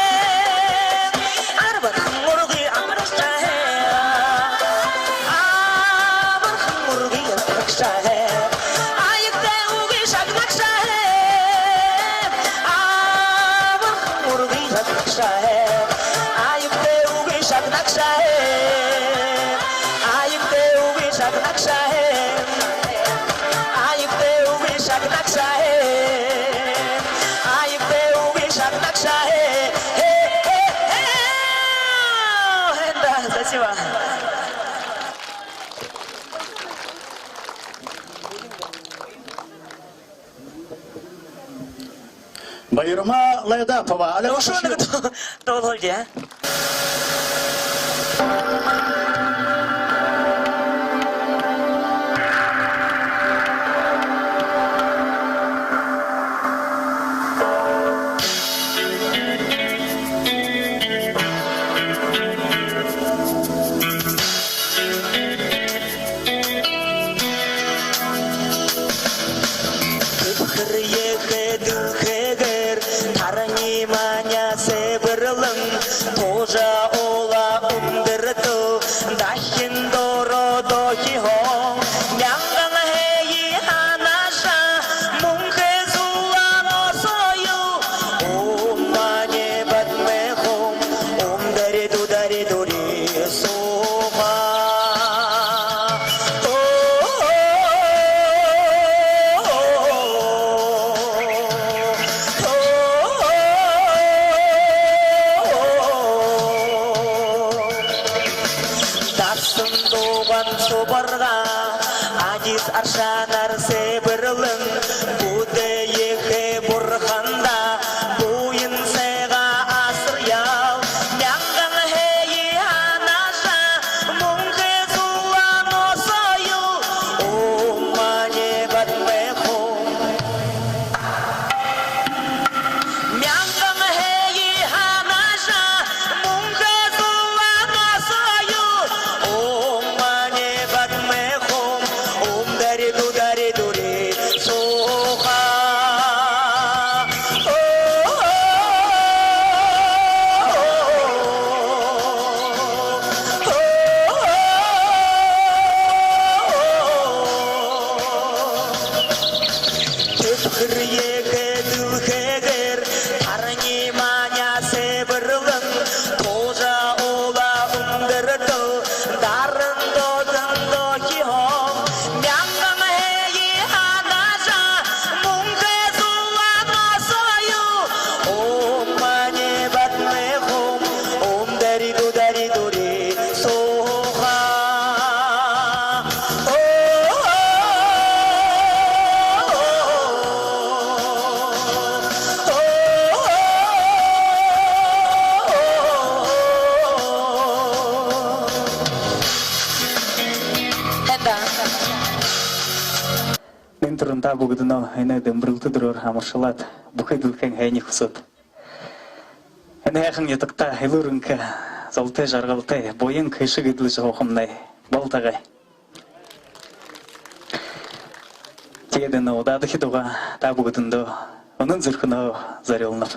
Арбахан мүргы амтагшаһай, арбахан мүргы амтагшаһай. Аягтай үгы шагнагша хэ. Аягтай үгы шагнагша хэ. Аягтай үгы шагнагша хэ. Аягтай үгы шагнагша хэ. Хэ, хэ, хэ. Да, спасибо. Баярма Лайдапова, Алёша. Ушёо нэгэ дуу-, дуулалди, а? Түбхэр ехэ дэлхэйгээр тарани маани сэбэрлэн, туужа уула үндэртэ дахин доро дохиһон. Мянган хэе һанажа, мүнхэ зула носоё, ум маани бадмэ хум, ум дари дудари дури сууха. Дасан дууган субарга, адис аршаанаар сэбэрлэн, бүдэ ехэ бурханда буян сайгаа асаръял. Мянган хэе һанажа, мүнхэ зула носоё, ум маани бадмэ хум. Мянган хэе һанажа, мүнхэ зула носоё, ум маани бадмэ хум, ум дари дудари дури сууха. Түбхэр ехэ дэлхэйгээр тарани маани сэбэрлэн, туужа уула үндэртэ даран дооһон дохиһон. Мянган хэе һанажа, мүнхэ зула носоё, ум маани бадмэ хум, ум дари дудари дури сууха. Танда. Энээн түрүүн та бүгэдэниие энэ дэмбэрэлтэ дүрөөр амаршалаад, бүхы дэлхэйн һайниие хүсөөд, энэ һайхан нютагтаа элүүр энхэ, золтой жаргалтай, буян хэшэг эдлэжэ һуухамнай болтогой. Тиигээд энэ удаадахи дуугаа та бүгэдэндөө үнэн зүрхэнһөө зорюулнаб.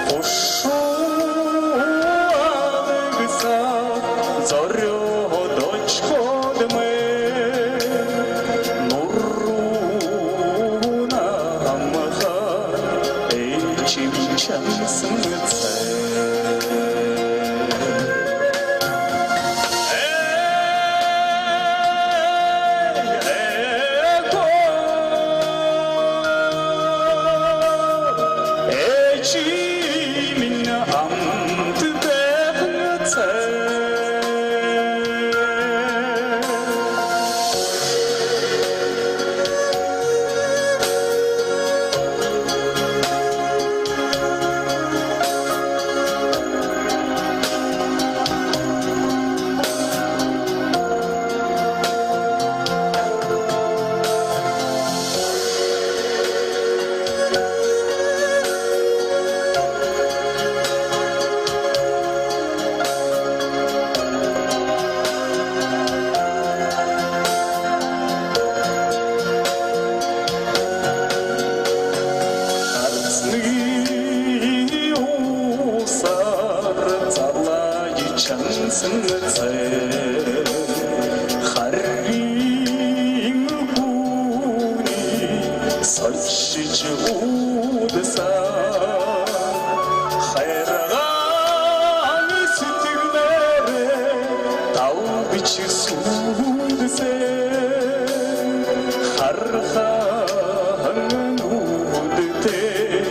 Хушуу адагсаа зорюулжа хододмэ нуураа амһаа эжымни шансан цай. Харснын уһаар залаажа шансан цай. Харин хүнэй сольшожо уудсан хайрган сэдьхэлээрээ далбажа суудаг. Хархан нюдэтэй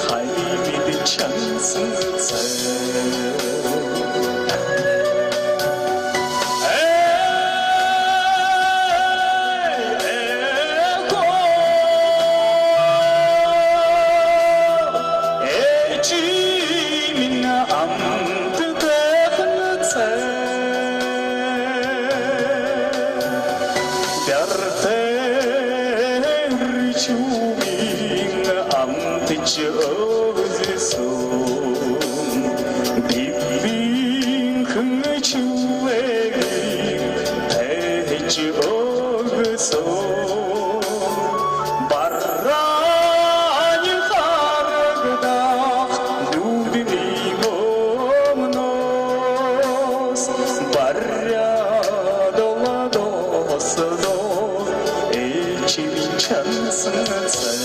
хаймид шансан цай. Эжымни амтан тахин цай. Бяртэр шүүмни амтажа үгы һэн. Дибиин хүнэй шүлэгые тайжа үгы һэн. Бараан харагдаа нюдэнэй мүнөөс баряад ладоосодоо эжымни шансан цай.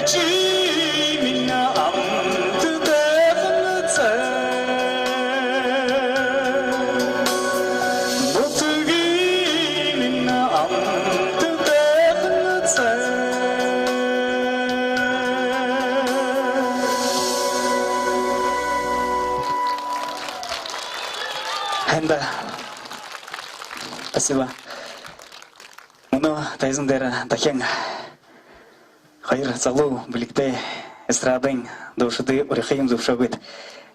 Эжымни амтан тахин цай. Нютагаймни амтан тахин цай. Һайн даа. Спасибо. Мүнөө тайзан дээрэ дахин хоёр залуу бэлигтэй эстрадын дуушадые уряхыем зүбшөөгыт.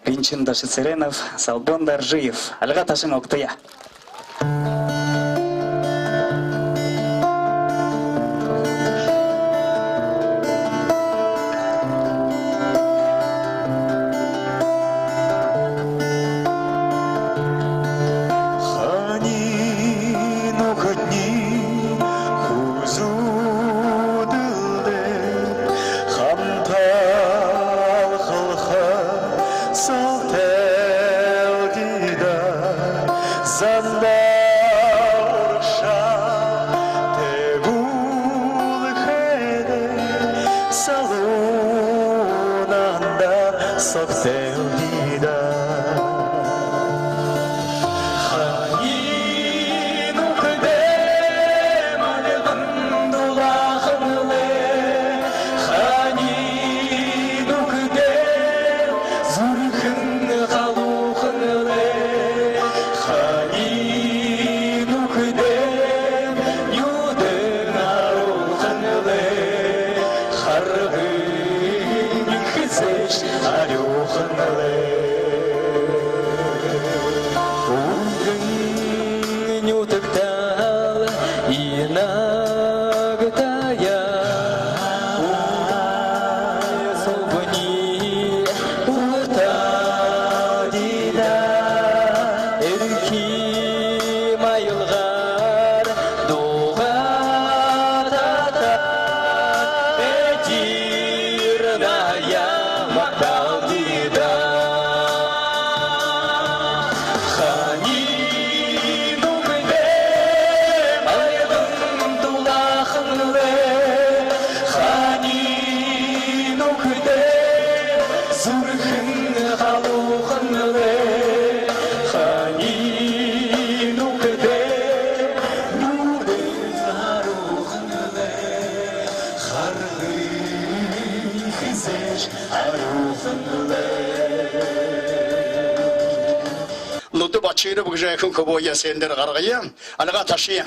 Ринчин Дашицыренов, Салбон Даржиев, альга ташан угтая. Хани нүхэдни хүзүүдэлдэ хамталхалха салтайлди даа. Зандаа урагшаа тэгүүлхэдээ, залуунандаа согтойлди даа. Хани нүхэдэм альган дулаахан лэ, хани нүхэдэм зүрхэн халуухан лэ, хани нүхэдэм нюдэн арюухан лэ, харгынь хэзээш арюухан лэ. Үргэн нютагтаа инаг таяа, Уулын субни ута Лүдэ Бачиров гэжэ һайхан хүбүүе сцен дээрэ гаргая. Альгаа ташая.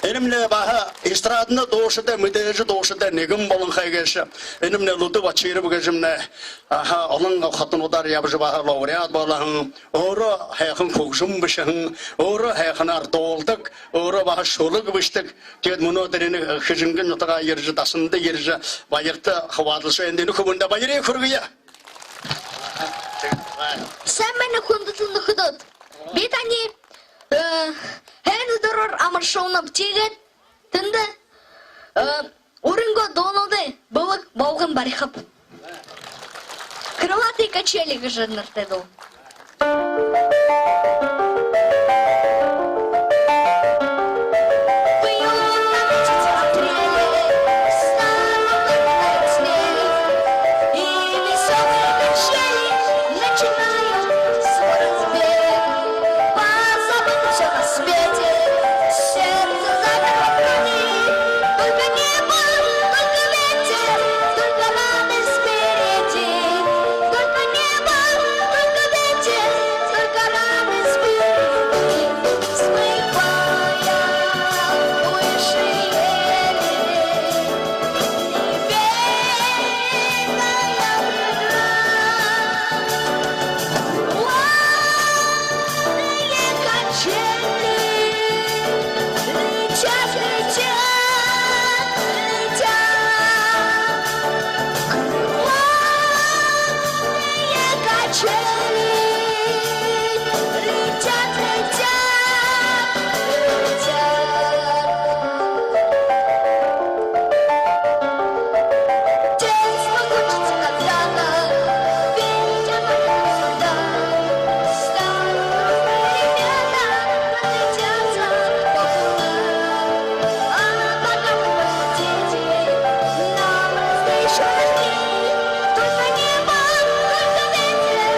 Энэмнай баһа эстрадна дуушадай, мэдээжэ дуушадай нэгэн болонхой гээшэ. Энэмнай Лүдэ Бачиров гэжэмнай, аха, олон хотонуудаар ябажа, баһа лауреат болоһон, өөрөө һайхан хүгжэм бэшэһэн, өөрөө һайханаар дуулдаг, өөрөө баһа шүлэг бэшэдэг. Тиигээд мүнөөдэр энэ Хэжэнгын нютагаа ерэжэ, дасанда ерэжэ, баярта хабаадалжа байна. Энэ хүбүүндэ баярые хүргэе. Сайн байна, хүндэтэ нүхэдүүд. Би таниие, э, һайндэрөөр амаршалнаб. Тиигээд тэндэ, э, өөрынгөө дуунуудые бэлэг болгон барихаб. «Крылатые качели» гэжэ нэрэтэй дуу. Поют на ветер апреля, станут только дождей, и весёлые качели начинают свой разбег. Позабыто всё на свете, сердце замерло в груди. Только небо, только ветер, только радость впереди. Только небо, только ветер, только радость впереди. Смывая выше ели, небесная игра. Крылатые качели летят, летят, летят. Крылатые качели летят, летят, летят. Детство кончится когда-то, ведь оно не навсегда. Станут грустными ребята, разлетятся по кругам. А пока мы, дети, нам разве ещё дожди? Только небо, только ветер,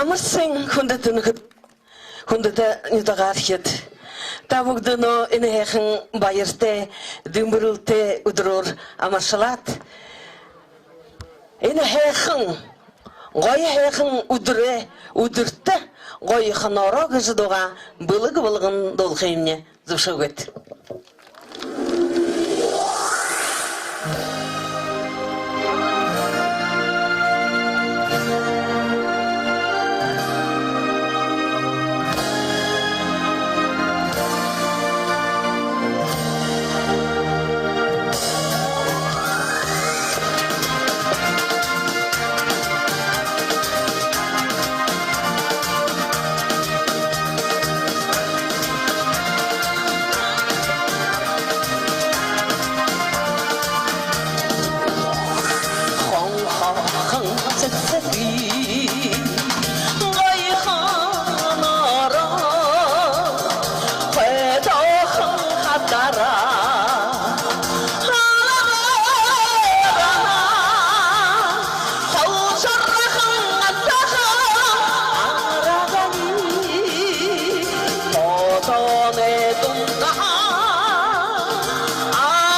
Амаршалнаб, хүндэтэ нүхэд, хүндэтэ нютагаархид. Та бүгэдэниие энэ һайхан баяртай, дэмбэрэлтэй үдэрөөр амаршалаад, энэ һайхан, гоё һайхан үдэрөө, үдэртөө гоёхоноороо гэжэ дуугаа бэлэг болгон дуулахамни. Зүбшөөгыт. Хонхохон сэсэгы гоёхоноороо, хойдоохон хатараа, халабарана. Холшорхон ганцахан амарагани, хотоной дундаһаа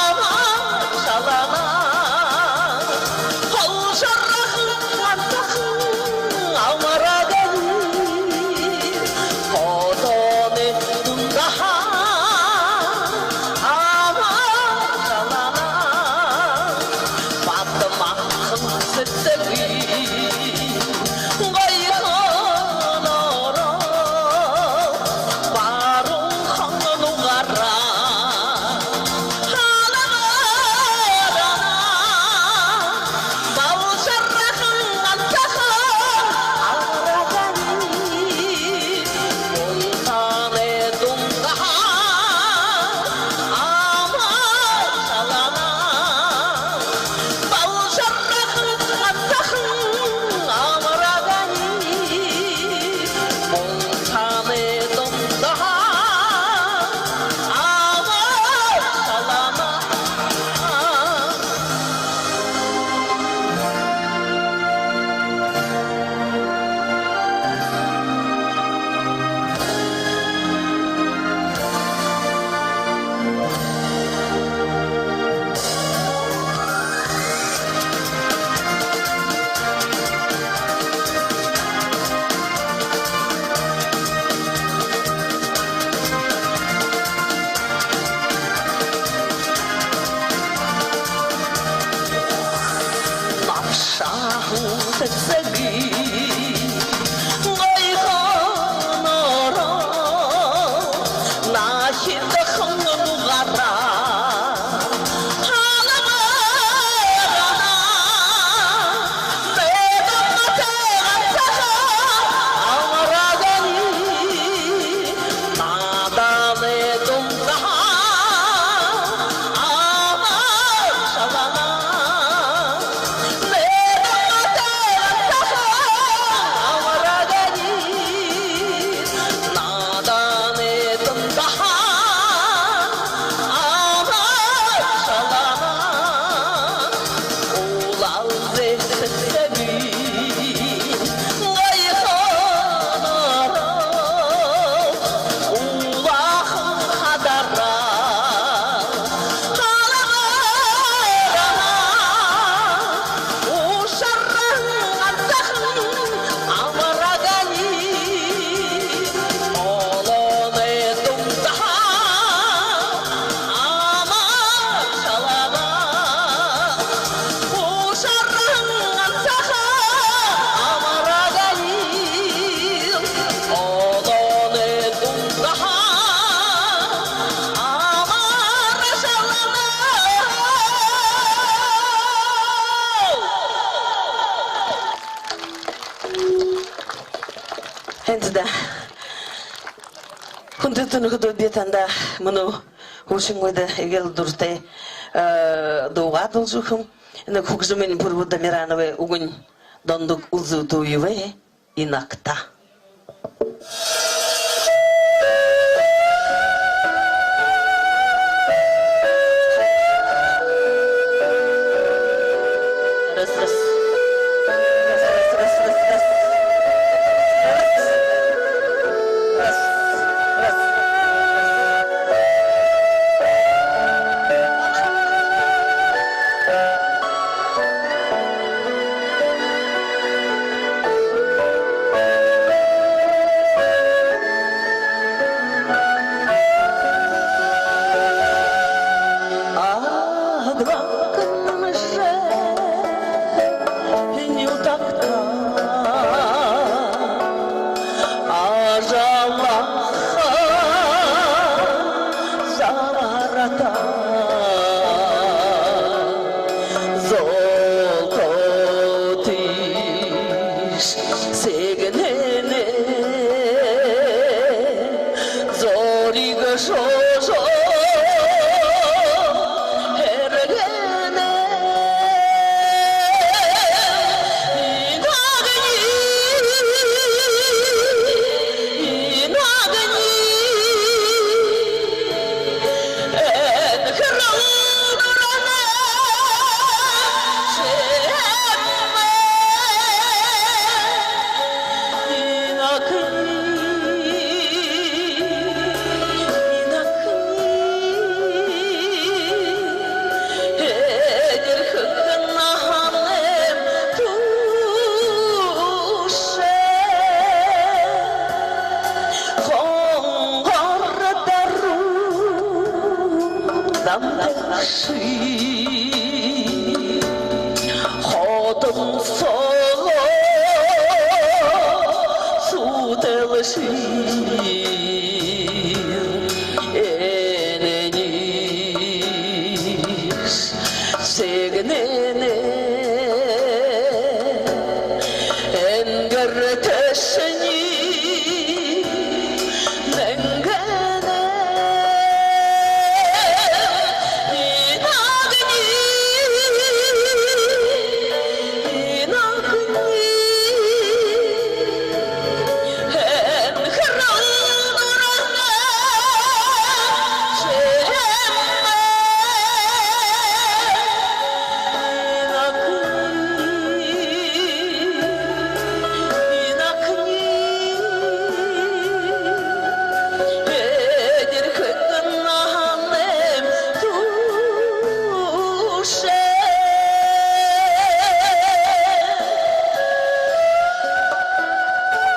амаршалана. Холшорхон ганцахан амарагани, хотоной дундаһаа амаршалана. Бадмаахан сэсэгы гоёхоноороо, баруухан нугаараа, халабарана. Балшархан ганцахан амарагани, болтоной дундаһаа амаршалана. Балшархан ганцахан амарагани, болтоной дундаһаа амаршалана. Набшаһан сэсэгы гоёхоноороо, нахидхан нугаараа, халабарана. Бэдэн матаган саха амарагани, нааданы дундаһаа амаршалана. Бэдэн матаган саха амарагани, нааданы дундаһаа амаршалана. Улаан сэсэгы гоёхоноороо, улаахан хатараа, халабарана. Ушарһан ганцахан амарагани, олоной дундаһаа амаршалана. Ушарһан ганцахан амарагани, олоной дундаһаа амаршалана. Һайн даа. Хүндэтэ нүхэд, би танда мүнөө хүгжэмэй үедэ эгээл дуратай, э, дуугаа дуулажа үгэхэм. Энэ хүгжэмынь Пурбо Дамирановай үгэнь, Дондог Улзытуевай «Инагта». Сэгнэнэ энгэртэшни нэнгэнэ инагни, инагни.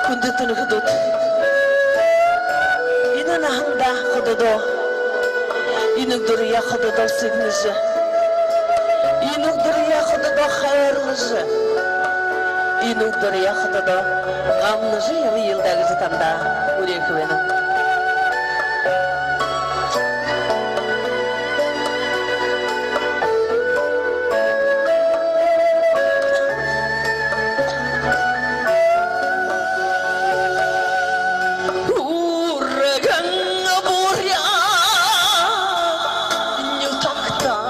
Хүндэтэ нүхэдүүд, энэ наһандаа хододоо, энэ үдэрөө хододоо сэгнэжэ, энэ үдэрөө хододоо хайрлажа, энэ үдэрөө хододоо гамнажа ябая л даа гэжэ тандаа үреэхэ байнаб. Үргэн буряад нютагтаа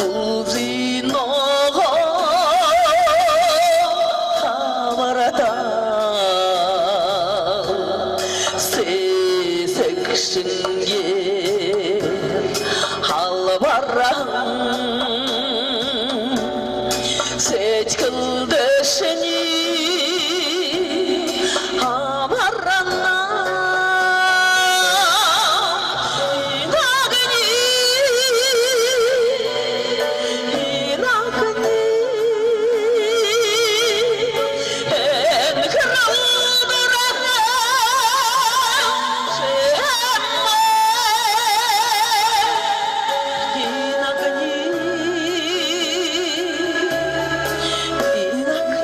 үлзы ногоо хабарта сэсэг шэнгеэр халбаран, сэдьхэлдэшни амарна. Инагни, инагни.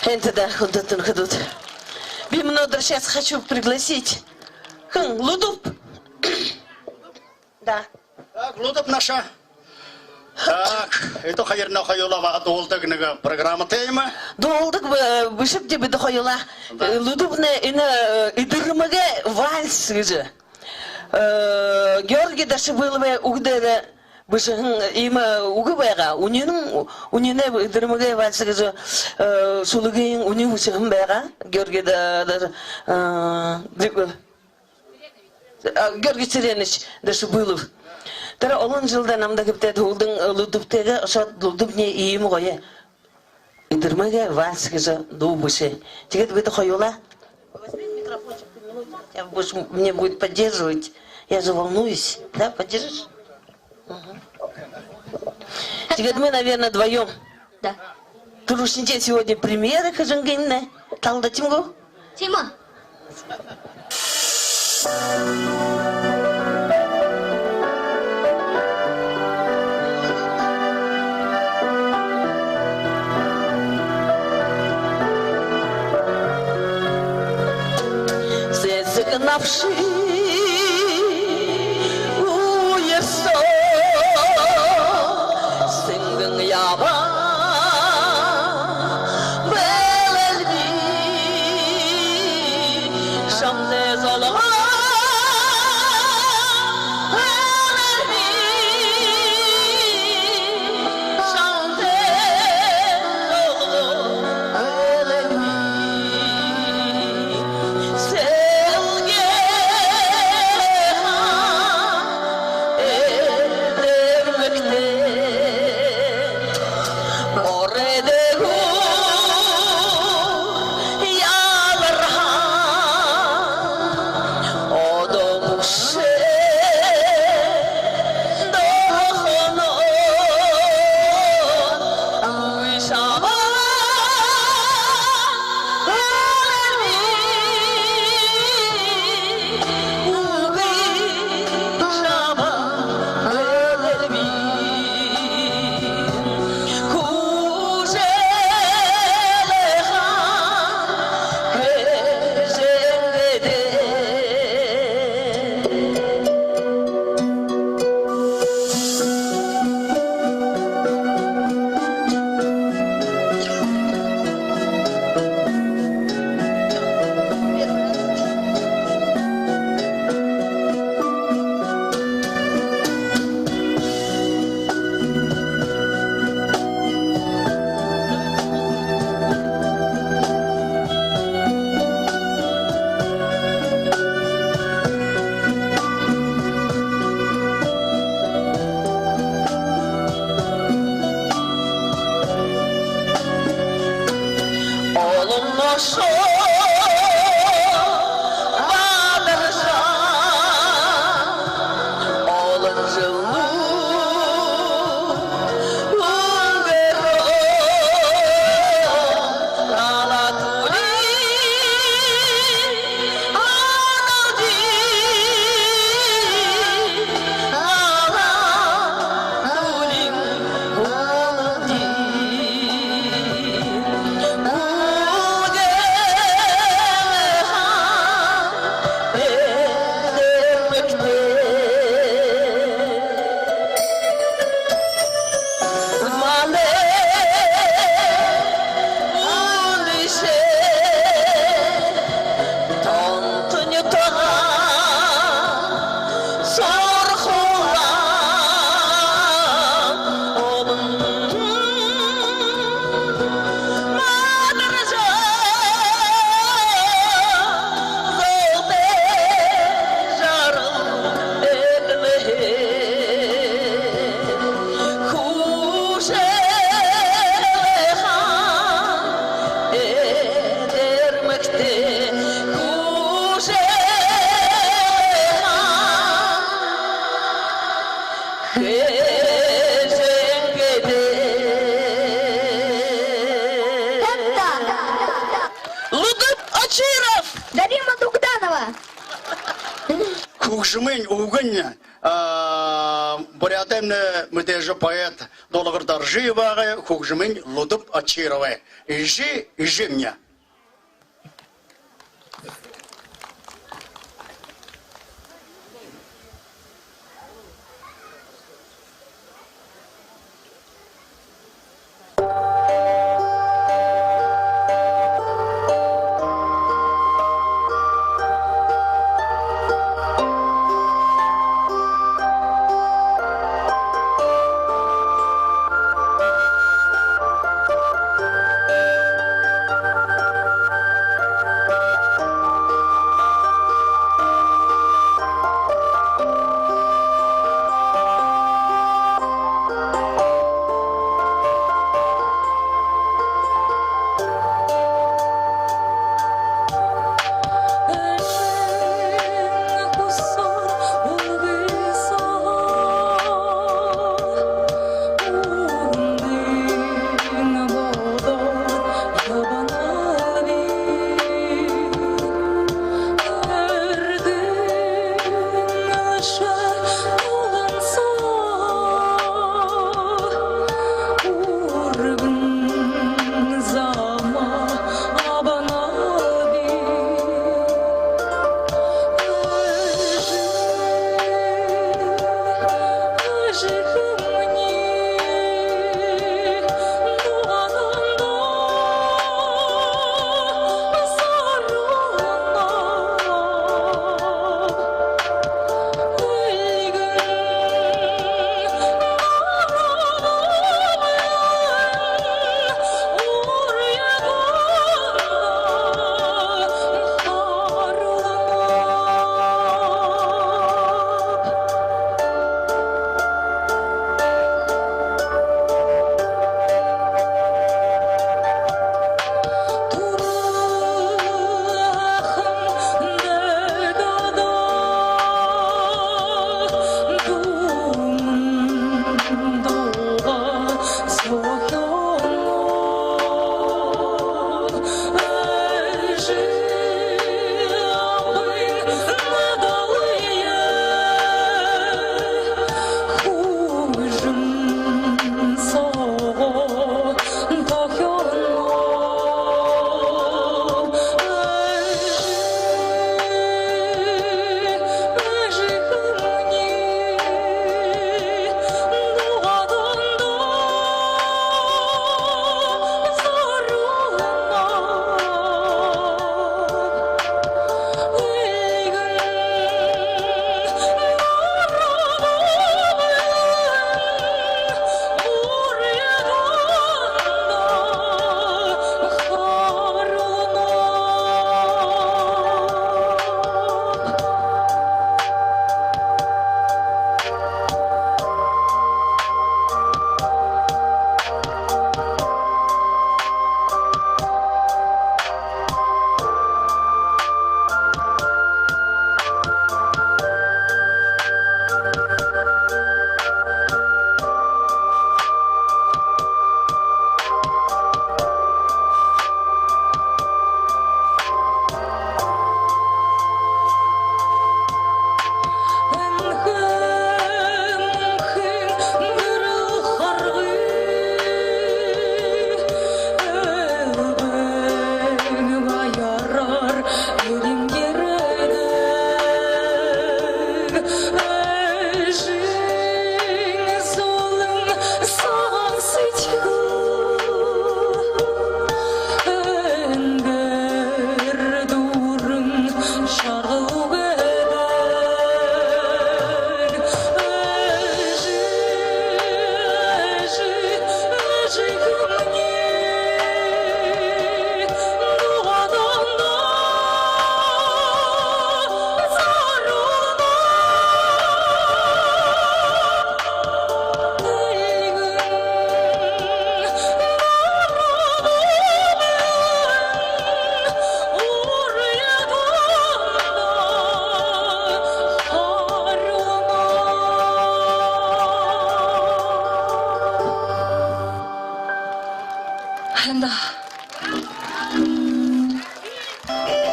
Һайн даа, хүндэтэ нүхэдүүд. Би мүнөөдэр сейчас хочу пригласить. Хэн, Лудуб? Да. Так, Лудуб наша. Так, эдэ хоёрнай хоюулаа баһа дуулдаг нэгэ программатай юм. Дуулдаг бэ-, бэшэбди бидэ хоюулаа. Да. Э, Лудубнай энэ, э, «Эдэрмэгэй вальс» гэжэ. Э, Георгий Дашабыловай үгэ дээрэ бэшэһэн иимэ үгэ байгаа. Үнинэй, үнинэй «Эдэрмэгэй вальс» гэжэ, э, шүлэгые үнинэй бэшэһэн байгаа. Георгий Да-, Да-, э, Григор-, а, Георгий Цыренович Дашабылов. Тэрэ олон жэлдэ намда хэбтээд һүүлдэнь, э, Лудубтайгаа ошоод, Лудубнай иимэ гоё «Эдэрмэгэй вальс» гэжэ дуу бэшээ. Тиигээд бидэ хоюулаа. Возьми микрофончик, ты минуту. Я больше, мне будет поддерживать. Я же волнуюсь. Да, поддержишь? Мгм. Тиигээд мы, наверное, вдвоём. Да. Түрүүшынхиеэ сегодня премьера хэжэ байнабди. Талда, тиимэ гү? Тиимэ. Сэсэг навши үеэр соо сэнгэн ябаа бэлэйб, шамтай золгоо бэлэйб. Лудаб Очиров. Дарима Дугданова. Хүгжэмынь үгэнь, а, буряадаймнай мэдээжэ поэт Долагар Доржиевагай, хүгжэмынь Лудаб Очировай. Эжы, эжымни.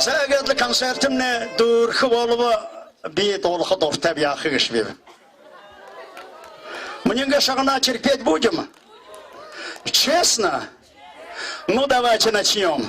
За, иигээд лэ концертнай дүүрэхэ болобо, би дуулаха дуратайб, яаха гээшэбиб. Минии шагнаа терпеть будем? Честно? Ну, давайте начнём.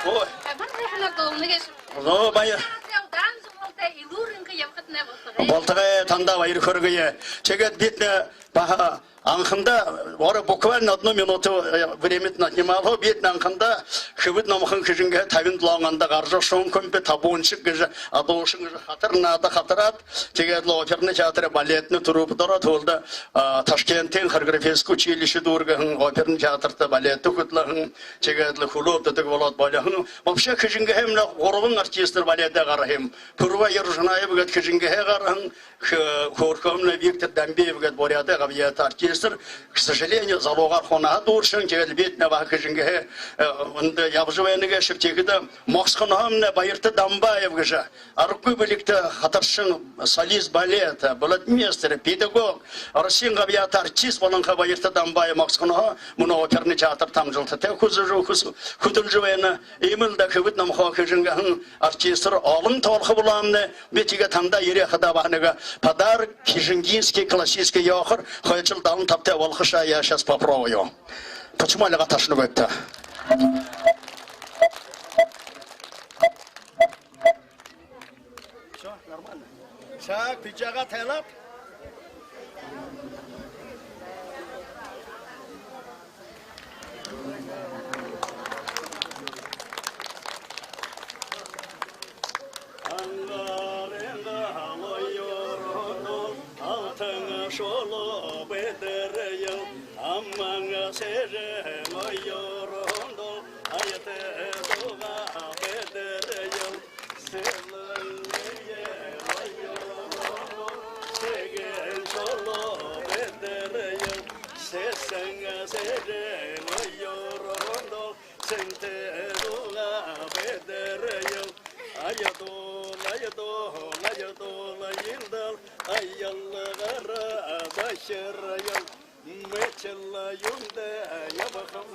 Ой. Өө, баяр. Болтогой, танда баяр хүргэе. Тиигээд бидэ баһа анхандаа, ора буквально одну минуту, э, времятнай отнимал һаа, бидэ анхандаа «Хэбэд номхон» Хэжэнгэһээ табин долоон ондо гаража, «Шун-Кумпи», «Табууншаг» гэжэ, «Адуушан» гэжэ хатар наада хатараад, тиигээд лэ оперный театрай балетный труппада ороод, һүүлдэ, а, Ташкентын хореографическэ училище дүүргэһэн, оперный театрта балетта хүдэлһэн, тиигээд лэ хүлөө үбдэдэг болоод болиһон. Вообще Хэжэнгэһээмнай гурбан артистнар баледэй гараһан юм. Пүрбэ Ержанаев гээд Хэжэнгэһээ гараһан, хө-, хөөрхэмнай Виктор Дамбиев гээд Буряадай габьяата артистнар, к сожалению, залуугаар хунаа дүүршэн, тиигээд лэ бидэ баһа Хэжэнгэһээ, э, эндэ ябажа байна гээшэбди. Тиихэдэ Могсохоноһоомнай Баярта Дамбаев гэжэ аргагүй бэлигтэй хатаршан, солист балета, балетмейстер, педагог, Россиин габьяата артист болонхой Баярта Дамбаев Могсохоноһоо мүнөө оперный театрта амжалтатай хүсэжэ, хүс-, хүдэлжэ байна. Иимэл даа, «Хэбэд номхон» Хэжэнгэһээн артистнар олон тоолохо болоомнай. Би тиигээ танда ерээ хадаа баһа нэгэ подарок, хэжэнгинский классический ёохор, хойшол далан табатай болохо шаа, я сейчас попробую. Почему альга ташана гүбта? Всё нормально. Так, пиджагаа тайлаад. Ангарын галай юрэнүүл алтан шулуу бэдэрэл, аман сэрэн юрэнүүл аятай дуугаа бэдэрэл, сэлэн гэрэй юрэнүүл сэгэн шулуу бэдэрэл, сэсэн сэрэн юрэнүүл сэнтэй дуугаа бэдэрэл. Аядуул, аядуул, аядуул, аялдал, аялгаараа башараял. Мэтэл юундэ ябахам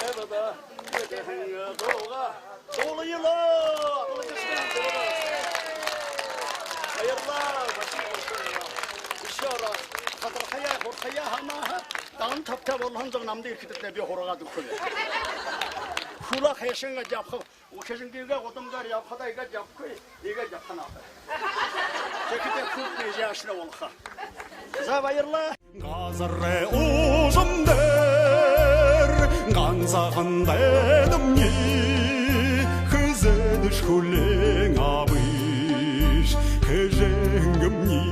эбдэ, мэтэһэн дуугаа дуулаял. Баярлаа. Ещё раз. Хатархаяа, хурхаяа һанаа һаа, далан табатай болоһон зон намда ерэхэдэтнай би һургаад үгэхэб. Хүлөө хайшан гээд ябахаб. Үхижэнгигээ гудамгаар ябахадаа иигээд ябахагүй, иигээд ябаха наада. Тиихэдээ хүлтнай яашье болохо. За, баярлаа. Газарай уужам дээрэ гансахан дайдамни, хэзээдэшье хүлеэн абыш хэжэнгэмни.